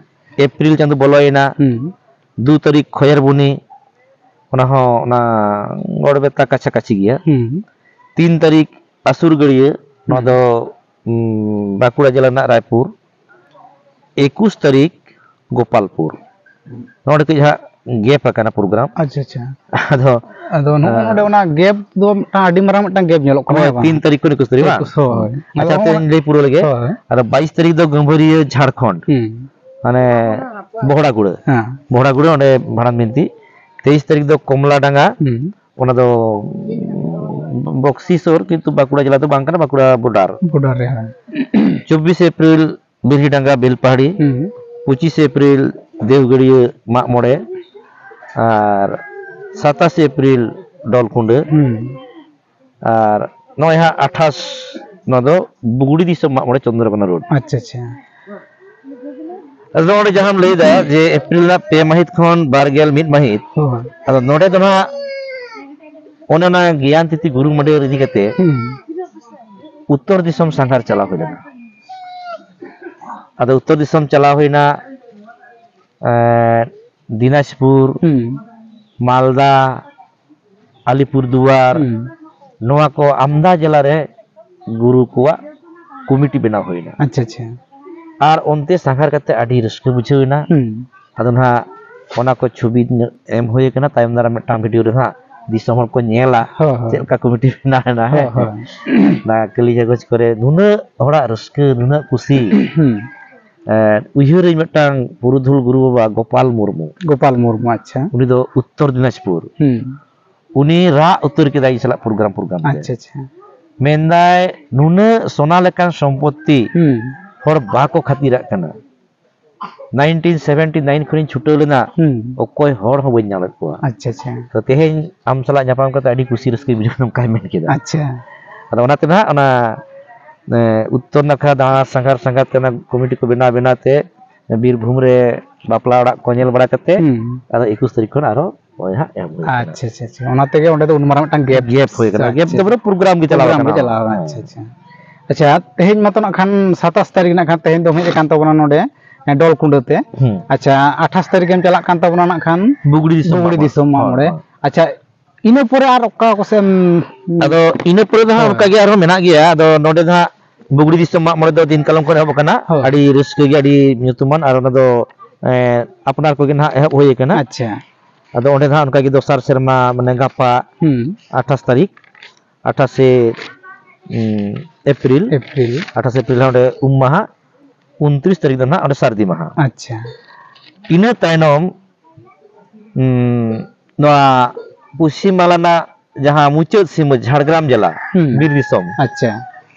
ᱮᱯᱨᱤᱞ ᱪᱟᱸᱫᱚ ᱵᱚᱞᱚᱭᱮᱱᱟ᱾ ᱦᱩᱸ᱾ ᱫᱩ ᱛᱟᱹᱨᱤᱠᱷ ᱠᱷᱚᱭᱮᱨ ᱵᱩᱱᱤ, ᱚᱱᱟ ᱦᱚᱸ ᱚᱱᱟ ᱜᱚᱲᱵᱮᱛᱟ ᱠᱟᱪᱷᱟ ᱠᱟᱪᱷᱤ ᱜᱮᱭᱟ᱾ ᱦᱩᱸ᱾ ᱛᱤᱱ ᱛᱟᱹᱨᱤᱠᱷ ᱟᱥᱩᱨ ᱜᱟᱹᱲᱭᱟᱹ, ᱱᱚᱣᱟ ᱦᱩᱸ᱾ ᱫᱚ, ᱩᱢ, ᱵᱟᱸᱠᱩᱲᱟ ᱡᱮᱞᱟ ᱨᱮᱱᱟᱜ ᱨᱟᱭᱯᱩᱨ᱾ ᱮᱠᱩᱥ ᱛᱟᱹᱨᱤᱠᱷ ᱜᱳᱯᱟᱞᱯᱩᱨ᱾ ᱱᱚᱰᱮ ᱠᱟᱹᱡ ᱦᱟᱸᱜ ᱜᱮᱯ ᱟᱠᱟᱱᱟ ᱯᱨᱳᱜᱨᱟᱢ᱾ ᱟᱪᱪᱷᱟ ᱟᱪᱪᱷᱟ᱾ ᱟᱫᱚ ᱟᱫᱚ ᱱᱚᱜᱼᱚᱭ ᱱᱚᱰᱮ ᱚᱱᱟ ᱜᱮᱯ ᱫᱚ ᱢᱤᱫᱴᱟᱝ ᱟᱹᱰᱤ ᱢᱟᱨᱟᱝ ᱢᱤᱫᱴᱟᱝ ᱜᱮᱯ ᱧᱮᱞᱚᱜ ᱠᱟᱱᱟ, ᱦᱳᱭ, ᱦᱮᱸ ᱵᱟᱝ? ᱛᱤᱱ ᱛᱟᱹᱨᱤᱠᱷ ᱠᱷᱚᱱ ᱮᱠᱩᱥ ᱛᱟᱹᱨᱤᱠᱷ ᱵᱟᱝ? ᱮᱠᱩᱥ, ᱦᱳᱭ᱾ ᱟᱪᱪᱷᱟ, ᱟᱫᱚ ᱛᱮᱦᱮᱧ ᱞᱟᱹᱭ ᱯᱩᱨᱟᱹᱣ ᱞᱮᱜᱮ᱾ ᱦᱳᱭ᱾ ᱟᱫᱚ ᱵᱟᱭᱤᱥ ᱛᱟᱹᱨᱤᱠᱷ ᱫᱚ ᱜᱟᱹᱢᱵᱷᱟᱹᱨᱤᱭᱟᱹ ᱡᱷᱟᱲᱠᱷᱚᱸᱰ, ᱦᱩᱸ᱾ ᱢᱟᱱᱮ ᱵᱚᱦᱲᱟᱜᱩᱲᱟᱹ, ᱦᱮᱸ᱾ ᱵᱚᱦᱲᱟᱜᱩᱲᱟᱹ ᱚᱸᱰᱮ ᱵᱷᱟᱸᱰᱟᱱ ᱵᱤᱱᱛᱤ᱾ ᱛᱮᱭᱤᱥ ᱛᱟᱹᱨᱤᱠᱷ ᱫᱚ ᱠᱚᱢᱞᱟ ᱰᱟᱸᱜᱟ, ᱦᱩᱸ᱾ ᱚᱱᱟ ᱫᱚ ᱵᱚᱠᱥᱤ ᱥᱳᱨ, ᱠᱤᱱᱛᱩ ᱵᱟᱸᱠᱩᱲᱟ ᱡᱮᱞᱟ ᱫᱚ ᱵᱟᱝ ᱠᱟᱱᱟ, ᱵᱟᱸᱠᱩᱲᱟ ᱵᱚᱰᱟᱨ᱾ ᱵᱚᱰᱟᱨ ᱨᱮ, ᱦᱳᱭ᱾ ᱪᱚᱵᱵᱤᱥ ᱮᱯᱨᱤᱞ ᱵᱤᱨᱦᱤᱰᱟᱸᱜᱟ ᱵᱮᱞᱯᱟᱦᱟᱲᱤ, ᱦᱩᱸ᱾ ᱯᱚᱸᱪᱤᱥ ᱮᱯᱨᱤᱞ ᱫᱮᱣᱜᱟᱹᱲᱤᱭᱟᱹ ᱢᱟᱜ ᱢᱚᱬᱮ, ᱟᱨ ᱥᱟᱛᱟᱥ ᱮᱯᱨᱤᱞ ᱰᱚᱞᱠᱩᱸᱰᱟᱹ, ᱦᱩᱸ᱾ ᱟᱨ ᱱᱚᱜᱼᱚᱭ ᱦᱟᱸᱜ ᱟᱴᱷᱟᱥ, ᱱᱚᱣᱟ ᱫᱚ ᱵᱩᱜᱲᱤ ᱫᱤᱥᱚᱢ ᱢᱟᱜ ᱢᱚᱬᱮ, ᱪᱚᱱᱫᱨᱚᱠᱳᱱᱟ ᱨᱳᱰ᱾ ᱟᱪᱪᱷᱟ ᱟᱪᱪᱷᱟ᱾ ᱟᱫᱚ ᱱᱚᱰᱮ ᱡᱟᱦᱟᱸᱢ ᱞᱟᱹᱭᱫᱟ ᱡᱮ ᱮᱯᱨᱤᱞ ᱨᱮᱱᱟᱜ ᱯᱮ ᱢᱟᱹᱦᱤᱛ ᱠᱷᱚᱱ ᱵᱟᱨ ᱜᱮᱞ ᱢᱤᱫ ᱢᱟᱹᱦᱤᱛ, ᱦᱳᱭ᱾ ᱟᱫᱚ ᱱᱚᱰᱮ ᱫᱚ ᱱᱟᱦᱟᱜ ᱚᱱᱮ ᱚᱱᱟ ᱜᱮᱭᱟᱱ ᱛᱤᱛᱤ ᱜᱩᱨᱩ ᱢᱟᱹᱰᱤᱭᱟᱹ ᱤᱫᱤ ᱠᱟᱛᱮ ᱦᱩᱸ᱾ ᱩᱛᱛᱚᱨ ᱫᱤᱥᱚᱢ ᱥᱟᱸᱜᱷᱟᱨ ᱪᱟᱞᱟᱣ ᱦᱩᱭ ᱞᱮᱱᱟ᱾ ᱟᱫᱚ ᱩᱛᱛᱚᱨ ᱫᱤᱥᱚᱢ ᱪᱟᱞᱟᱣ ᱦᱩᱭᱱᱟ, ᱮᱸ, ᱫᱤᱱᱟᱡᱽᱯᱩᱨ, ᱦᱩᱸ᱾ ᱢᱟᱞᱫᱟ, ᱟᱞᱤᱯᱩᱨ ᱫᱩᱣᱟᱨ, ᱦᱩᱸ᱾ ᱱᱚᱣᱟ ᱠᱚ ᱟᱢᱫᱟ ᱡᱮᱞᱟ ᱨᱮ ᱜᱩᱨᱩ ᱠᱚᱣᱟᱜ ᱠᱚᱢᱤᱴᱤ ᱵᱮᱱᱟᱣ ᱦᱩᱭᱱᱟ᱾ ᱟᱪᱪᱷᱟ ᱟᱪᱪᱷᱟ᱾ ᱟᱨ ᱚᱱᱛᱮ ᱥᱟᱸᱜᱷᱟᱨ ᱠᱟᱛᱮ ᱟᱹᱰᱤ ᱨᱟᱹᱥᱠᱟᱹ ᱵᱩᱡᱷᱟᱹᱣ ᱮᱱᱟ᱾ ᱦᱩᱸ᱾ ᱟᱫᱚ ᱱᱟᱦᱟᱜ ᱚᱱᱟ ᱠᱚ ᱪᱷᱚᱵᱤ ᱧᱚᱜ ᱮᱢ ᱦᱩᱭ ᱟᱠᱟᱱᱟ, ᱛᱟᱭᱚᱢ ᱫᱟᱨᱟᱢ ᱢᱤᱫᱴᱟᱝ ᱵᱷᱤᱰᱤᱭᱳ ᱨᱮ ᱱᱟᱦᱟᱜ ᱫᱤᱥᱚᱢ ᱦᱚᱲ ᱠᱚ ᱧᱮᱞᱟ, ᱦᱳᱭ, ᱦᱳᱭ᱾ ᱪᱮᱫ ᱞᱮᱠᱟ ᱠᱚᱢᱤᱴᱤ ᱵᱮᱱᱟᱣ ᱮᱱᱟ᱾ ᱦᱳᱭ, ᱦᱮᱸ, ᱦᱳᱭ᱾ ᱚᱱᱟ ᱠᱟᱹᱞᱤ ᱠᱟᱜᱚᱡᱽ ᱠᱚᱨᱮ ᱱᱩᱱᱟᱹᱜ ᱦᱚᱲᱟᱜ ᱨᱟᱹᱥᱠᱟᱹ, ᱱᱩᱱᱟᱹᱜ ᱠᱩᱥᱤ᱾ ᱦᱩᱸ᱾ ᱮᱸ, ᱩᱭᱦᱟᱹᱨᱟᱹᱧ ᱢᱤᱫᱴᱟᱝ ᱯᱩᱨᱩᱫᱷᱩᱞ ᱜᱩᱨᱩ ᱵᱟᱵᱟ ᱜᱳᱯᱟᱞ ᱢᱩᱨᱢᱩ᱾ ᱜᱳᱯᱟᱞ ᱢᱩᱨᱢᱩ, ᱟᱪᱪᱷᱟ᱾ ᱩᱱᱤ ᱫᱚ ᱩᱛᱛᱚᱨ ᱫᱤᱱᱟᱡᱽᱯᱩᱨ᱾ ᱦᱩᱸ᱾ ᱩᱱᱤ ᱨᱟᱜ ᱩᱛᱟᱹᱨ ᱠᱮᱫᱟᱭ ᱤᱧ ᱥᱟᱞᱟᱜ ᱯᱨᱳᱜᱨᱟᱢ, ᱯᱨᱳᱜᱨᱟᱢ ᱛᱮ᱾ ᱟᱪᱪᱷᱟ ᱟᱪᱪᱷᱟ᱾ ᱢᱮᱱᱫᱟᱭ, ᱱᱩᱱᱟᱹᱜ ᱥᱚᱱᱟ ᱞᱮᱠᱟᱱ ᱥᱚᱢᱯᱚᱛᱤ ᱦᱩᱸ᱾ ᱦᱚᱲ ᱵᱟᱠᱚ ᱠᱷᱟᱹᱛᱤᱨᱟᱜ ᱠᱟᱱᱟ᱾ ᱱᱟᱭᱤᱱᱴᱤᱱ ᱥᱮᱵᱷᱮᱱᱴᱤ ᱱᱟᱭᱤᱱ ᱠᱷᱚᱱᱤᱧ ᱪᱷᱩᱴᱟᱹᱣ ᱞᱮᱱᱟ, ᱦᱩᱸ᱾ ᱚᱠᱚᱭ ᱦᱚᱲ ᱦᱚᱸ ᱵᱟᱹᱧ ᱧᱟᱢᱮᱫ ᱠᱚᱣᱟ᱾ ᱟᱪᱪᱷᱟ ᱟᱪᱪᱷᱟ᱾ ᱛᱚ ᱛᱮᱦᱮᱧ ᱟᱢ ᱥᱟᱞᱟᱜ ᱧᱟᱯᱟᱢ ᱠᱟᱛᱮ ᱟᱹᱰᱤ ᱠᱩᱥᱤ ᱨᱟᱹᱥᱠᱟᱹᱧ ᱵᱩᱡᱷᱟᱹᱣ, ᱱᱚᱝᱠᱟᱭ ᱢᱮᱱ ᱠᱮᱫᱟ᱾ ᱟᱪᱪᱷᱟ᱾ ᱟᱫᱚ ᱚᱱᱟᱛᱮ ᱱᱟᱦᱟᱜ ᱚᱱᱟ, ᱮ, ᱩᱛᱛᱚᱨ ᱱᱟᱠᱷᱟ ᱫᱟᱬᱟ ᱥᱟᱸᱜᱷᱟᱨ ᱥᱟᱸᱜᱷᱟᱨ ᱛᱮ ᱚᱱᱟ ᱠᱚᱢᱤᱴᱤ ᱠᱚ ᱵᱮᱱᱟᱣ ᱵᱮᱱᱟᱣ ᱛᱮ ᱵᱤᱨᱵᱷᱩᱢ ᱨᱮ ᱵᱟᱯᱞᱟ ᱚᱲᱟᱜ ᱠᱚ ᱧᱮᱞ ᱵᱟᱲᱟ ᱠᱟᱛᱮ ᱦᱩᱸ᱾ ᱟᱫᱚ ᱮᱠᱩᱥ ᱛᱟᱹᱨᱤᱠᱷ ᱠᱷᱚᱱ ᱟᱨᱦᱚᱸ ᱱᱚᱜᱼᱚᱭ ᱦᱟᱸᱜ ᱮᱦᱚᱵ ᱦᱩᱭ ᱠᱟᱱᱟ᱾ ᱟᱪᱪᱷᱟ ᱟᱪᱪᱷᱟ ᱟᱪᱪᱷᱟ᱾ ᱚᱱᱟ ᱛᱮᱜᱮ ᱚᱸᱰᱮ ᱫᱚ ᱩᱱ ᱢᱟᱨᱟᱝ ᱢᱤᱫᱴᱟᱝ ᱜᱮᱯ ᱜᱮᱯ ᱦᱩᱭ ᱠᱟᱱᱟ᱾ ᱜᱮᱯ ᱫᱚ ᱯᱩᱨᱟᱹ ᱯᱨᱳᱜᱨᱟᱢ ᱜᱮ ᱪᱟᱞᱟᱣ ᱠᱟᱱᱟ᱾ ᱟᱪᱪᱷᱟ ᱟᱪᱪᱷᱟ᱾ ᱟᱪᱪᱷᱟ, ᱛᱮᱦᱮᱧ ᱢᱟᱛᱚ ᱱᱟᱜ ᱠᱷᱟᱱ ᱥᱟᱛᱟᱥ ᱛᱟᱹᱨᱤᱠᱷ ᱱᱟᱜ ᱠᱷᱟᱱ ᱛᱮᱦᱮᱧ ᱫᱚᱢ ᱦᱮᱡ ᱟᱠᱟᱱ ᱛᱟᱵᱚᱱᱟ ᱱᱚᱰᱮ, ᱦᱮᱸ, ᱰᱚᱞ ᱠᱩᱸᱰᱟᱹ ᱛᱮ᱾ ᱦᱩᱸ᱾ ᱟᱪᱪᱷᱟ, ᱟᱴᱷᱟᱥ ᱛᱟᱹᱨᱤᱠᱷ ᱮᱢ ᱪᱟᱞᱟᱜ ᱠᱟᱱ ᱛᱟᱵᱚᱱᱟ ᱱᱟᱜ ᱠᱷᱟᱱ ᱵᱩᱜᱲᱤ ᱫᱤᱥᱚᱢ ᱵᱩᱜᱲᱤ ᱢᱟᱜ ᱢᱚᱬᱮ᱾ ᱫᱤᱥᱚᱢ ᱢᱟᱜ ᱦᱳᱭ, ᱢᱚᱬᱮ᱾ ᱦᱳᱭ᱾ ᱟᱪᱪᱷᱟ, ᱤᱱᱟᱹ ᱯᱚᱨᱮ ᱟᱨ ᱚᱠᱟ ᱠᱚᱥᱮᱫ ᱮᱢ ᱟᱫᱚ ᱤᱱᱟᱹ ᱯᱚᱨᱮ ᱫᱚ ᱦᱟᱸᱜ ᱦᱳᱭ᱾ ᱚᱱᱠᱟ ᱜᱮ ᱟᱨᱦᱚᱸ ᱢᱮᱱᱟᱜ ᱜᱮᱭᱟ᱾ ᱟᱫᱚ ᱱᱚᱰᱮ ᱫᱚ ᱦᱟᱸᱜ ᱵᱩᱜᱲᱤ ᱫᱤᱥᱚᱢ ᱢᱟᱜ ᱢᱚᱬᱮ ᱫᱚ ᱫᱤᱱ ᱠᱟᱞᱚᱢ ᱠᱷᱚᱱ ᱮᱦᱚᱵ ᱟᱠᱟᱱᱟ᱾ ᱦᱳᱭ᱾ ᱟᱹᱰᱤ ᱨᱟᱹᱥᱠᱟᱹ ᱜᱮ, ᱟᱹᱰᱤ ᱧᱩᱛᱩᱢᱟᱱ, ᱟᱨ ᱚᱱᱟ ᱫᱚ ᱮᱸ, ᱟᱯᱱᱟᱨ ᱠᱚᱜᱮ ᱱᱟᱦᱟᱜ ᱮᱦᱚᱵ ᱦᱩᱭ ᱟᱠᱟᱱᱟ᱾ ᱟᱪᱪᱷᱟ᱾ ᱟᱫᱚ ᱚᱸᱰᱮ ᱱᱟᱦᱟᱜ ᱚᱱᱠᱟᱜᱮ ᱫᱚᱥᱟᱨ ᱥᱮᱨᱢᱟ, ᱢᱟᱱᱮ ᱜᱟᱯᱟ ᱦᱩᱸ᱾ ᱟᱴᱷᱟᱥ ᱛᱟᱹᱨᱤᱠᱷ, ᱟᱴᱷᱟᱥᱮ, ᱩᱸ, ᱮᱯᱨᱤᱞ᱾ ᱮᱯᱨᱤᱞ᱾ ᱟᱴᱷᱟᱥ ᱮᱯᱨᱤᱞ ᱚᱸᱰᱮ ᱩᱢ ᱢᱟᱦᱟ, ᱩᱱᱛᱨᱤᱥ ᱛᱟᱹᱨᱤᱠᱷ ᱫᱚ ᱱᱟᱦᱟᱜ ᱚᱸᱰᱮ ᱥᱟᱹᱨᱫᱤ ᱢᱟᱦᱟ᱾ ᱟᱪᱪᱷᱟ᱾ ᱤᱱᱟᱹ ᱛᱟᱭᱱᱚᱢ, ᱩᱸ, ᱱᱚᱣᱟ ᱯᱚᱥᱪᱤᱢ ᱵᱟᱝᱞᱟ ᱨᱮᱱᱟᱜ ᱡᱟᱦᱟᱸ ᱢᱩᱪᱟᱹᱫ ᱥᱤᱢᱟᱹ ᱡᱷᱟᱲᱜᱨᱟᱢ ᱡᱮᱞᱟ, ᱦᱩᱸ᱾ ᱵᱤᱨ ᱫᱤᱥᱚᱢ, ᱟᱪᱪᱷᱟ᱾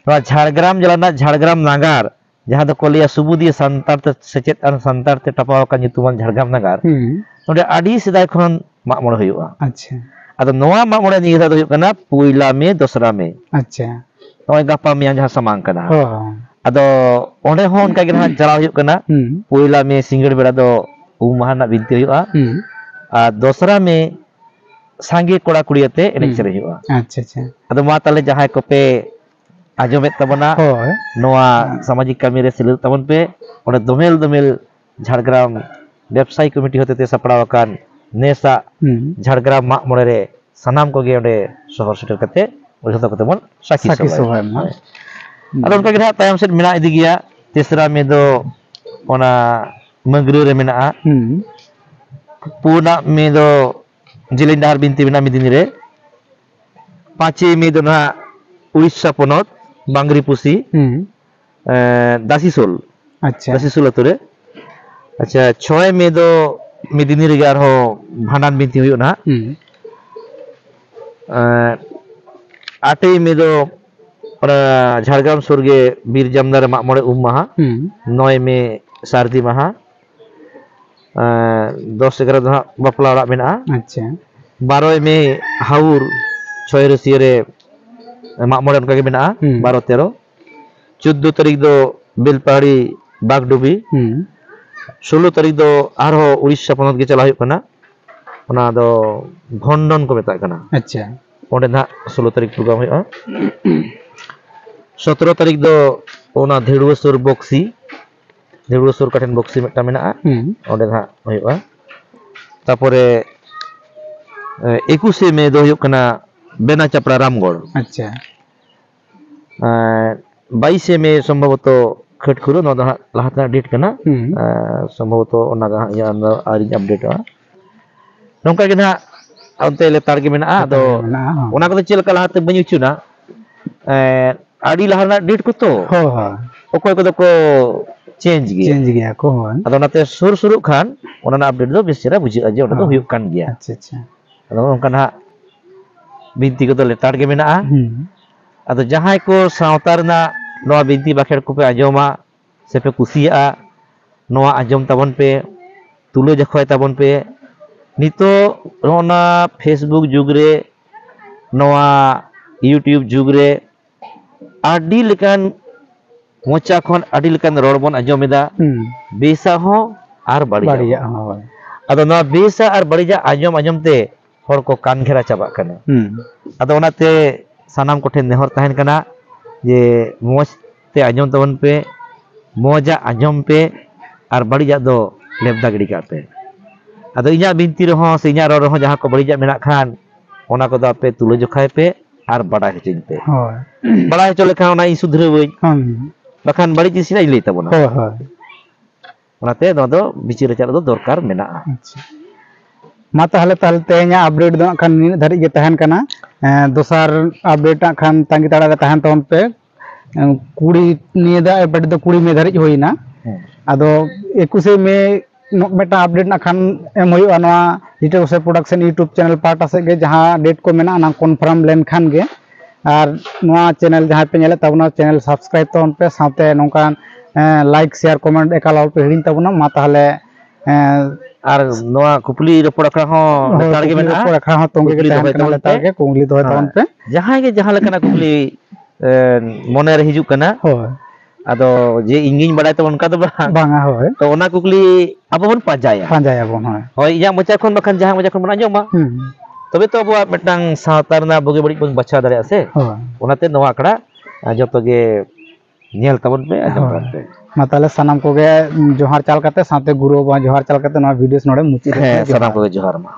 ᱱᱚᱣᱟ ᱡᱷᱟᱲᱜᱨᱟᱢ ᱡᱮᱞᱟ ᱨᱮᱱᱟᱜ ᱡᱷᱟᱲᱜᱨᱟᱢ ᱱᱟᱜᱟᱨ, ᱡᱟᱦᱟᱸ ᱫᱚᱠᱚ ᱞᱟᱹᱭᱟ ᱥᱩᱵᱩᱫᱤᱭᱟᱹ ᱥᱟᱱᱛᱟᱲ ᱛᱮ ᱥᱮᱪᱮᱫ ᱟᱱ ᱥᱟᱱᱛᱟᱲ ᱛᱮ ᱴᱟᱯᱟᱣ ᱟᱠᱟᱱ ᱧᱩᱛᱩᱢᱟᱱ ᱡᱷᱟᱲᱜᱨᱟᱢ ᱱᱟᱜᱟᱨ, ᱦᱩᱸ᱾ ᱱᱚᱰᱮ ᱟᱹᱰᱤ ᱥᱮᱫᱟᱭ ᱠᱷᱚᱱ ᱢᱟᱜ ᱢᱚᱬᱮ ᱦᱩᱭᱩᱜᱼᱟ᱾ ᱟᱪᱪᱷᱟ᱾ ᱟᱫᱚ ᱱᱚᱣᱟ ᱢᱟᱜ ᱢᱚᱬᱮ ᱱᱤᱭᱟᱹ ᱫᱷᱟᱣ ᱫᱚ ᱦᱩᱭᱩᱜ ᱠᱟᱱᱟ ᱯᱩᱭᱞᱟ ᱢᱮ, ᱫᱚᱥᱨᱟ ᱢᱮ᱾ ᱟᱪᱪᱷᱟ᱾ ᱱᱚᱜᱼᱚᱭ ᱜᱟᱯᱟ ᱢᱮᱭᱟᱝ ᱡᱟᱦᱟᱸ ᱥᱟᱢᱟᱝ ᱠᱟᱱᱟ᱾ ᱦᱚᱸ᱾ ᱟᱫᱚ ᱚᱸᱰᱮ ᱦᱚᱸ ᱚᱱᱠᱟ ᱜᱮ ᱱᱟᱦᱟᱜ ᱪᱟᱞᱟᱣ ᱦᱩᱭᱩᱜ ᱠᱟᱱᱟ᱾ ᱦᱩᱸ᱾ ᱯᱩᱭᱞᱟ ᱢᱮ ᱥᱤᱸᱜᱟᱹᱲ ᱵᱮᱲᱟ ᱫᱚ ᱩᱢ ᱢᱟᱦᱟ ᱨᱮᱱᱟᱜ ᱵᱤᱱᱛᱤ ᱦᱩᱭᱩᱜᱼᱟ᱾ ᱦᱩᱸ᱾ ᱟᱨ ᱫᱚᱥᱨᱟ ᱢᱮ ᱥᱟᱸᱜᱮ ᱠᱚᱲᱟ ᱠᱩᱲᱤ ᱟᱛᱮ ᱮᱱᱮᱡ ᱦᱩᱸ᱾ ᱥᱮᱨᱮᱧ ᱦᱩᱭᱩᱜᱼᱟ᱾ ᱟᱪᱪᱷᱟ, ᱟᱪᱪᱷᱟ᱾ ᱟᱫᱚ ᱢᱟ ᱛᱟᱦᱚᱞᱮ ᱡᱟᱦᱟᱸᱭ ᱠᱚᱯᱮ ᱟᱸᱡᱚᱢᱮᱫ ᱛᱟᱵᱚᱱᱟ, ᱦᱳᱭ᱾ ᱱᱚᱣᱟ ᱥᱟᱢᱟᱡᱤᱠ ᱠᱟᱹᱢᱤ ᱨᱮ ᱥᱮᱞᱮᱫ ᱛᱟᱵᱚᱱ ᱯᱮ᱾ ᱚᱸᱰᱮ ᱫᱚᱢᱮᱞ ᱫᱚᱢᱮᱞ ᱡᱷᱟᱲᱜᱨᱟᱢ ᱵᱮᱵᱽᱥᱟᱭᱤ ᱠᱚᱢᱤᱴᱤ ᱦᱚᱛᱮᱛᱮ ᱥᱟᱯᱲᱟᱣ ᱟᱠᱟᱱ ᱱᱮᱥᱟᱜ ᱦᱩᱸ᱾ ᱡᱷᱟᱲᱜᱨᱟᱢ ᱢᱟᱜ ᱢᱚᱬᱮ ᱨᱮ ᱥᱟᱱᱟᱢ ᱠᱚᱜᱮ ᱚᱸᱰᱮ ᱥᱚᱦᱚᱨ ᱥᱮᱴᱮᱨ ᱠᱟᱛᱮ ᱚᱸᱰᱮ ᱡᱷᱚᱛᱚ ᱠᱚᱛᱮ ᱵᱚᱱ ᱥᱟᱹᱠᱷᱤ ᱥᱟᱹᱠᱷᱤ ᱥᱚᱵᱷᱟᱭᱟ᱾ ᱥᱚᱵᱷᱟᱭ ᱢᱟ᱾ ᱦᱳᱭ᱾ ᱦᱩᱸ᱾ ᱟᱫᱚ ᱚᱱᱠᱟ ᱜᱮ ᱱᱟᱦᱟᱜ ᱛᱟᱭᱚᱢ ᱥᱮᱫ ᱢᱮᱱᱟᱜ ᱤᱫᱤ ᱜᱮᱭᱟ᱾ ᱛᱮᱥᱨᱟ ᱢᱮ ᱫᱚ ᱚᱱᱟ ᱢᱟᱹᱜᱽᱨᱟᱹ ᱨᱮ ᱢᱮᱱᱟᱜᱼᱟ᱾ ᱦᱩᱸ᱾ ᱯᱩᱱᱟᱜ ᱢᱮ ᱫᱚ ᱡᱮᱞᱮᱧ ᱰᱟᱦᱟᱨ ᱵᱤᱱᱛᱤ ᱢᱮᱱᱟᱜᱼᱟ ᱢᱤᱫ ᱫᱤᱱ ᱨᱮ᱾ ᱯᱟᱸᱪᱮᱭ ᱢᱮ ᱫᱚ ᱱᱟᱦᱟᱜ ᱩᱲᱤᱥᱥᱟ ᱯᱚᱱᱚᱛ ᱵᱟᱝᱨᱤᱯᱩᱥᱤ, ᱦᱩᱸ᱾ ᱮᱸ, ᱫᱟᱥᱤᱥᱳᱞ᱾ ᱟᱪᱪᱷᱟ᱾ ᱫᱟᱥᱤᱥᱳᱞ ᱟᱛᱳ ᱨᱮ᱾ ᱟᱪᱪᱷᱟ, ᱪᱷᱚᱭ ᱢᱮ ᱫᱚ ᱢᱮᱫᱤᱱᱤ ᱨᱮᱜᱮ ᱟᱨᱦᱚᱸ ᱵᱷᱟᱸᱰᱟᱱ ᱵᱤᱱᱛᱤ ᱦᱩᱭᱩᱜᱼᱟ ᱱᱟᱦᱟᱜ᱾ ᱦᱩᱸ᱾ ᱮᱸ, ᱟᱴᱮᱭ ᱢᱮ ᱫᱚ ᱚᱱᱟ ᱡᱷᱟᱲᱜᱨᱟᱢ ᱥᱩᱨ ᱜᱮ ᱵᱤᱨ ᱡᱟᱢᱫᱟ ᱨᱮ ᱢᱟᱜ ᱢᱚᱬᱮ ᱩᱢ ᱢᱟᱦᱟ᱾ ᱦᱩᱸ᱾ ᱱᱚᱭ ᱢᱮ ᱥᱟᱹᱨᱫᱤ ᱢᱟᱦᱟ᱾ ᱮᱸ, ᱫᱚᱥ ᱮᱜᱟᱨᱚ ᱫᱚ ᱦᱟᱸᱜ ᱵᱟᱯᱞᱟ ᱚᱲᱟᱜ ᱢᱮᱱᱟᱜᱼᱟ᱾ ᱟᱪᱪᱷᱟ᱾ ᱵᱟᱨᱚᱭ ᱢᱮ ᱦᱟᱣᱩᱨ ᱪᱷᱚᱭ ᱨᱟᱹᱥᱤᱭᱟᱹ ᱨᱮ ᱢᱟᱜ ᱢᱚᱬᱮ ᱚᱱᱠᱟ ᱜᱮ ᱢᱮᱱᱟᱜᱼᱟ, ᱦᱩᱸ᱾ ᱵᱟᱨᱚ ᱛᱮᱨᱚ᱾ ᱪᱳᱫᱽᱫᱳ ᱛᱟᱹᱨᱤᱠᱷ ᱫᱚ ᱵᱮᱞᱯᱟᱦᱟᱲᱤ ᱵᱟᱜᱽᱰᱩᱵᱤ᱾ ᱦᱩᱸ᱾ ᱥᱳᱞᱳ ᱛᱟᱹᱨᱤᱠᱷ ᱫᱚ ᱟᱨᱦᱚᱸ ᱩᱲᱤᱥᱥᱟ ᱯᱚᱱᱚᱛ ᱜᱮ ᱪᱟᱞᱟᱜ ᱦᱩᱭᱩᱜ ᱠᱟᱱᱟ, ᱚᱱᱟ ᱫᱚ ᱵᱷᱚᱱᱰᱚᱱ ᱠᱚ ᱢᱮᱛᱟᱜ ᱠᱟᱱᱟ᱾ ᱟᱪᱪᱷᱟ᱾ ᱚᱸᱰᱮ ᱱᱟᱦᱟᱜ ᱥᱳᱞᱳ ᱛᱟᱹᱨᱤᱠᱷ ᱯᱨᱳᱜᱨᱟᱢ ᱦᱩᱭᱩᱜᱼᱟ᱾ ᱥᱚᱛᱨᱚ ᱛᱟᱹᱨᱤᱠᱷ ᱫᱚ ᱚᱱᱟ ᱫᱷᱮᱲᱩᱣᱟᱹ ᱥᱩᱨ ᱵᱚᱠᱥᱤ, ᱫᱷᱮᱲᱩᱣᱟᱹ ᱥᱩᱨ ᱠᱟᱴᱷᱮᱱ ᱵᱚᱠᱥᱤ ᱢᱤᱫᱴᱟᱝ ᱢᱮᱱᱟᱜᱼᱟ, ᱦᱩᱸ᱾ ᱚᱸᱰᱮ ᱱᱟᱦᱟᱜ ᱦᱩᱭᱩᱜᱼᱟ᱾ ᱛᱟᱯᱚᱨᱮ, ᱮ, ᱮᱠᱩᱥᱮ ᱢᱮ ᱫᱚ ᱦᱩᱭᱩᱜ ᱠᱟᱱᱟ ᱵᱮᱱᱟ ᱪᱟᱯᱲᱟ ᱨᱟᱢᱜᱚᱲ᱾ ᱟᱪᱪᱷᱟ᱾ ᱮ, ᱵᱟᱭᱤᱥᱮ ᱢᱮ ᱥᱚᱢᱵᱷᱚᱵᱚᱛᱚ ᱠᱷᱟᱹᱴ ᱠᱷᱩᱨᱟᱹ, ᱱᱚᱣᱟ ᱫᱚ ᱦᱟᱸᱜ ᱞᱟᱦᱟ ᱛᱮᱱᱟᱜ ᱰᱮᱴ ᱠᱟᱱᱟ᱾ ᱦᱩᱸ᱾ ᱟᱨ ᱥᱚᱢᱵᱷᱚᱵᱚᱛᱚ ᱚᱱᱟ ᱫᱚ ᱦᱟᱸᱜ ᱤᱧᱟᱹᱜ ᱫᱚ ᱟᱹᱣᱨᱤᱧ ᱟᱯᱰᱮᱴᱚᱜᱼᱟ᱾ ᱱᱚᱝᱠᱟ ᱜᱮ ᱱᱟᱦᱟᱜ ᱚᱱᱛᱮ ᱞᱮᱛᱟᱲ ᱜᱮ ᱢᱮᱱᱟᱜᱼᱟ᱾ ᱟᱫᱚ ᱢᱮᱱᱟᱜᱼᱟ, ᱦᱚᱸ᱾ ᱚᱱᱟ ᱠᱚᱫᱚ ᱪᱮᱫ ᱞᱮᱠᱟ ᱞᱟᱦᱟᱛᱮ ᱵᱟᱹᱧ ᱩᱪᱷᱩᱱᱟ, ᱮᱸ, ᱟᱹᱰᱤ ᱞᱟᱦᱟ ᱨᱮᱱᱟᱜ ᱰᱮᱴ ᱠᱚ ᱛᱚ᱾ ᱦᱳᱭ, ᱦᱳᱭ᱾ ᱚᱠᱚᱭ ᱠᱚᱫᱚ ᱠᱚ ᱪᱮᱧᱡᱽ ᱜᱮᱭᱟ᱾ ᱪᱮᱧᱡᱽ ᱜᱮᱭᱟ ᱠᱚ, ᱦᱳᱭ᱾ ᱟᱫᱚ ᱚᱱᱟᱛᱮ ᱥᱩᱨ ᱥᱩᱨᱩᱜ ᱠᱷᱟᱱ ᱚᱱᱟ ᱨᱮᱱᱟᱜ ᱟᱯᱰᱮᱴ ᱫᱚ ᱵᱮᱥ ᱪᱮᱦᱨᱟ ᱵᱩᱡᱷᱟᱹᱜᱼᱟ ᱡᱮ ᱚᱸᱰᱮ ᱫᱚ ᱦᱳᱭ᱾ ᱦᱩᱭᱩᱜ ᱠᱟᱱ ᱜᱮᱭᱟ᱾ ᱟᱪᱪᱷᱟ, ᱟᱪᱪᱷᱟ᱾ ᱟᱫᱚ ᱚᱱᱠᱟ ᱱᱟᱦᱟᱜ ᱵᱤᱱᱛᱤ ᱠᱚᱫᱚ ᱞᱮᱛᱟᱲ ᱜᱮ ᱢᱮᱱᱟᱜᱼᱟ᱾ ᱦᱩᱸ᱾ ᱟᱫᱚ ᱡᱟᱦᱟᱸᱭ ᱠᱚ ᱥᱟᱶᱛᱟ ᱨᱮᱱᱟᱜ ᱱᱚᱣᱟ ᱵᱤᱱᱛᱤ ᱵᱟᱠᱷᱮᱲ ᱠᱚᱯᱮ ᱟᱸᱡᱚᱢᱟ ᱥᱮᱯᱮ ᱠᱩᱥᱤᱭᱟᱜᱼᱟ, ᱱᱚᱣᱟ ᱟᱸᱡᱚᱢ ᱛᱟᱵᱚᱱ ᱯᱮ, ᱛᱩᱞᱟᱹ ᱡᱚᱠᱷᱟᱭ ᱛᱟᱵᱚᱱ ᱯᱮ᱾ ᱱᱤᱛᱚᱜ ᱱᱚᱜᱼᱚ ᱱᱟ Facebook ᱡᱩᱜᱽ ᱨᱮ, ᱱᱚᱣᱟ YouTube ᱡᱩᱜᱽ ᱨᱮ ᱟᱹᱰᱤ ᱞᱮᱠᱟᱱ ᱢᱚᱪᱟ ᱠᱷᱚᱱ ᱟᱹᱰᱤ ᱞᱮᱠᱟᱱ ᱨᱚᱲ ᱵᱚᱱ ᱟᱸᱡᱚᱢ ᱮᱫᱟ, ᱦᱩᱸ᱾ ᱵᱮᱥᱟᱜ ᱦᱚᱸ ᱟᱨ ᱵᱟᱹᱲᱤᱡᱟᱜ ᱵᱟᱹᱲᱤᱡᱟᱜ ᱦᱚᱸ᱾ ᱦᱚᱸ, ᱦᱳᱭ᱾ ᱟᱫᱚ ᱱᱚᱣᱟ ᱵᱮᱥᱟᱜ ᱟᱨ ᱵᱟᱹᱲᱤᱡᱟᱜ ᱟᱸᱡᱚᱢ ᱟᱸᱡᱚᱢ ᱛᱮ ᱦᱚᱲ ᱠᱚ ᱠᱟᱱ ᱜᱷᱮᱨᱟ ᱪᱟᱵᱟᱜ ᱠᱟᱱᱟ᱾ ᱦᱩᱸ᱾ ᱟᱫᱚ ᱚᱱᱟᱛᱮ ᱥᱟᱱᱟᱢ ᱠᱚᱴᱷᱮᱱ ᱱᱮᱦᱚᱨ ᱛᱟᱦᱮᱱ ᱠᱟᱱᱟ ᱡᱮ ᱢᱚᱡᱽ ᱛᱮ ᱟᱸᱡᱚᱢ ᱛᱟᱵᱚᱱ ᱯᱮ, ᱢᱚᱡᱟᱜ ᱟᱸᱡᱚᱢ ᱯᱮ ᱟᱨ ᱵᱟᱹᱲᱤᱡᱟᱜ ᱫᱚ ᱞᱮᱵᱫᱟ ᱜᱤᱰᱤ ᱠᱟᱜ ᱯᱮ᱾ ᱟᱫᱚ ᱤᱧᱟᱹᱜ ᱵᱤᱱᱛᱤ ᱨᱮᱦᱚᱸ ᱥᱮ ᱤᱧᱟᱹᱜ ᱨᱚᱲ ᱨᱮᱦᱚᱸ ᱡᱟᱦᱟᱸ ᱠᱚ ᱵᱟᱹᱲᱤᱡᱟᱜ ᱢᱮᱱᱟᱜ ᱠᱷᱟᱱ, ᱚᱱᱟ ᱠᱚᱫᱚ ᱟᱯᱮ ᱛᱩᱞᱟᱹ ᱡᱚᱠᱷᱟᱭ ᱯᱮ ᱟᱨ ᱵᱟᱰᱟᱭ ᱦᱚᱪᱚᱧ ᱯᱮ᱾ ᱦᱳᱭ᱾ ᱵᱟᱲᱟᱭ ᱦᱚᱪᱚ ᱞᱮᱠᱷᱟᱱ ᱚᱱᱟ ᱤᱧ ᱥᱩᱫᱷᱨᱟᱹᱣᱟᱹᱧ, ᱦᱩᱸ᱾ ᱵᱟᱠᱷᱟᱱ ᱵᱟᱹᱲᱤᱡ ᱡᱤᱱᱤᱥ ᱨᱮᱱᱟᱜ ᱤᱧ ᱞᱟᱹᱭ ᱛᱟᱵᱚᱱᱟ᱾ ᱦᱳᱭ, ᱦᱳᱭ᱾ ᱚᱱᱟᱛᱮ ᱱᱚᱣᱟ ᱫᱚ ᱵᱤᱪᱟᱹᱨ ᱟᱪᱟᱨ ᱫᱚ ᱫᱚᱨᱠᱟᱨ ᱢᱮᱱᱟᱜᱼᱟ᱾ ᱟᱪᱪᱷᱟ᱾ ᱢᱟ ᱛᱟᱦᱚᱞᱮ, ᱛᱟᱦᱚᱞᱮ ᱛᱮᱦᱮᱧᱟᱜ ᱟᱯᱰᱮᱴ ᱫᱚ ᱦᱟᱸᱜ ᱠᱷᱟᱱ ᱱᱤᱱᱟᱹᱜ ᱫᱷᱟᱹᱨᱤᱡ ᱜᱮ ᱛᱟᱦᱮᱱ ᱠᱟᱱᱟ᱾ ᱮᱸ, ᱫᱚᱥᱟᱨ ᱟᱯᱰᱮᱴ ᱦᱟᱸᱜ ᱠᱷᱟᱱ ᱛᱟᱺᱜᱤ ᱛᱟᱲᱟᱜ ᱨᱮ ᱛᱟᱦᱮᱱ ᱛᱟᱵᱚᱱ ᱯᱮ᱾ ᱮᱸ, ᱠᱩᱲᱤ, ᱱᱤᱭᱟᱹ ᱫᱷᱟᱣ ᱟᱯᱰᱮᱴ ᱫᱚ ᱠᱩᱲᱤ ᱢᱮ ᱫᱷᱟᱹᱨᱤᱡ ᱦᱩᱭᱱᱟ᱾ ᱦᱮᱸ᱾ ᱟᱫᱚ ᱮᱠᱩᱥᱮ ᱢᱮ ᱱᱚ-, ᱢᱤᱫᱴᱟᱝ ᱟᱯᱰᱮᱴ ᱱᱟᱜ ᱠᱷᱟᱱ ᱮᱢ ᱦᱩᱭᱩᱜᱼᱟ ᱱᱚᱣᱟ ᱞᱤᱴᱟᱹ ᱜᱚᱸᱥᱟᱭ ᱯᱨᱚᱰᱟᱠᱥᱚᱱ YouTube ᱪᱮᱱᱮᱞ ᱯᱟᱦᱴᱟ ᱥᱮᱫ ᱜᱮ, ᱡᱟᱦᱟᱸ ᱰᱮᱴ ᱠᱚ ᱢᱮᱱᱟᱜᱼᱟ, ᱚᱱᱟ ᱠᱚᱱᱯᱷᱟᱨᱢ ᱞᱮᱱᱠᱷᱟᱱ ᱜᱮ᱾ ᱟᱨ ᱱᱚᱣᱟ ᱪᱮᱱᱮᱞ ᱡᱟᱦᱟᱸᱭ ᱯᱮ ᱧᱮᱞᱮᱫ ᱛᱟᱵᱚᱱᱟ, ᱪᱮᱱᱮᱞ ᱥᱟᱵᱥᱠᱨᱟᱭᱤᱵ ᱛᱟᱵᱚᱱ ᱯᱮ, ᱥᱟᱶᱛᱮ ᱱᱚᱝᱠᱟᱱ, ᱮᱸ, ᱞᱟᱭᱤᱠ, ᱥᱮᱭᱟᱨ, ᱠᱚᱢᱮᱱᱴ ᱮᱠᱟᱞ ᱟᱞᱚᱯᱮ ᱦᱤᱲᱤᱧ ᱛᱟᱵᱚᱱᱟ᱾ ᱢᱟ ᱛᱟᱦᱚᱞᱮ, ᱮᱸ, ᱟᱨ ᱱᱚᱣᱟ ᱠᱩᱠᱞᱤ ᱨᱚᱯᱚᱲ ᱟᱠᱷᱲᱟ ᱦᱚᱸ ᱦᱳᱭ, ᱞᱮᱛᱟᱲ ᱜᱮ ᱠᱩᱠᱞᱤ ᱢᱮᱱᱟᱜᱼᱟ᱾ ᱨᱚᱯᱚᱲ ᱟᱠᱷᱲᱟ ᱦᱚᱸ ᱛᱚᱸᱜᱮ ᱜᱮ ᱠᱩᱠᱞᱤ ᱛᱟᱦᱮᱱ ᱫᱚᱦᱚᱭ ᱠᱟᱱᱟ, ᱛᱟᱵᱚᱱ ᱞᱮᱛᱟᱲ ᱯᱮ᱾ ᱜᱮ ᱠᱩᱠᱞᱤ ᱫᱚᱦᱚᱭ ᱦᱮᱸ᱾ ᱛᱟᱵᱚᱱ ᱯᱮ᱾ ᱡᱟᱦᱟᱸᱭ ᱜᱮ ᱡᱟᱦᱟᱸ ᱞᱮᱠᱟᱱᱟᱜ ᱠᱩᱠᱞᱤ, ᱮᱸ, ᱢᱚᱱᱮᱨᱮ ᱦᱤᱡᱩᱜ ᱠᱟᱱᱟ, ᱦᱳᱭ᱾ ᱟᱫᱚ ᱡᱮ ᱤᱧ ᱜᱤᱧ ᱵᱟᱲᱟᱭ ᱛᱟᱵᱚᱱ ᱚᱱᱠᱟ ᱫᱚ ᱵᱟᱝ᱾ ᱵᱟᱝᱟ, ᱦᱳᱭ᱾ ᱛᱚ ᱚᱱᱟ ᱠᱩᱠᱞᱤ ᱟᱵᱚ ᱵᱚᱱ ᱯᱟᱸᱡᱟᱭᱟ᱾ ᱯᱟᱸᱡᱟᱭᱟᱵᱚᱱ, ᱦᱳᱭ᱾ ᱦᱳᱭ, ᱤᱧᱟᱹᱜ ᱢᱚᱪᱟ ᱠᱷᱚᱱ ᱵᱟᱠᱷᱟᱱ ᱡᱟᱦᱟᱸ ᱢᱚᱪᱟ ᱠᱷᱚᱱ ᱵᱚᱱ ᱟᱸᱡᱚᱢᱟ᱾ ᱦᱩᱸ᱾ ᱛᱚᱵᱮ ᱛᱚ ᱟᱵᱚᱣᱟᱜ ᱢᱤᱫᱴᱟᱝ ᱥᱟᱶᱛᱟ ᱨᱮᱱᱟᱜ ᱵᱩᱜᱤ ᱵᱟᱹᱲᱤᱡ ᱵᱚᱱ ᱵᱟᱪᱷᱟᱣ ᱫᱟᱲᱮᱭᱟᱜᱼᱟ ᱥᱮ᱾ ᱦᱳᱭ᱾ ᱚᱱᱟᱛᱮ ᱱᱚᱣᱟ ᱟᱠᱷᱲᱟ, ᱟ, ᱡᱚᱛᱚ ᱜᱮ ᱧᱮᱞ ᱛᱟᱵᱚᱱ ᱯᱮ, ᱟᱸᱡᱚᱢ ᱦᱳᱭ᱾ ᱛᱟᱵᱚᱱ ᱯᱮ᱾ ᱢᱟ ᱛᱟᱦᱚᱞᱮ ᱥᱟᱱᱟᱢ ᱠᱚᱜᱮ, ᱩᱢ, ᱡᱚᱦᱟᱨ ᱪᱟᱞ ᱠᱟᱛᱮ, ᱥᱟᱶᱛᱮ ᱜᱩᱨᱩ ᱵᱟᱵᱟ ᱡᱚᱦᱟᱨ ᱪᱟᱞ ᱠᱟᱛᱮ ᱱᱚᱣᱟ ᱵᱷᱤᱰᱤᱭᱳ ᱱᱚᱰᱮ ᱢᱩᱪᱟᱹᱫ ᱦᱮᱸ, ᱨᱮ ᱥᱟᱱᱟᱢ ᱡᱚᱦᱟᱨ᱾ ᱠᱚᱜᱮ ᱡᱚᱦᱟᱨ ᱢᱟ᱾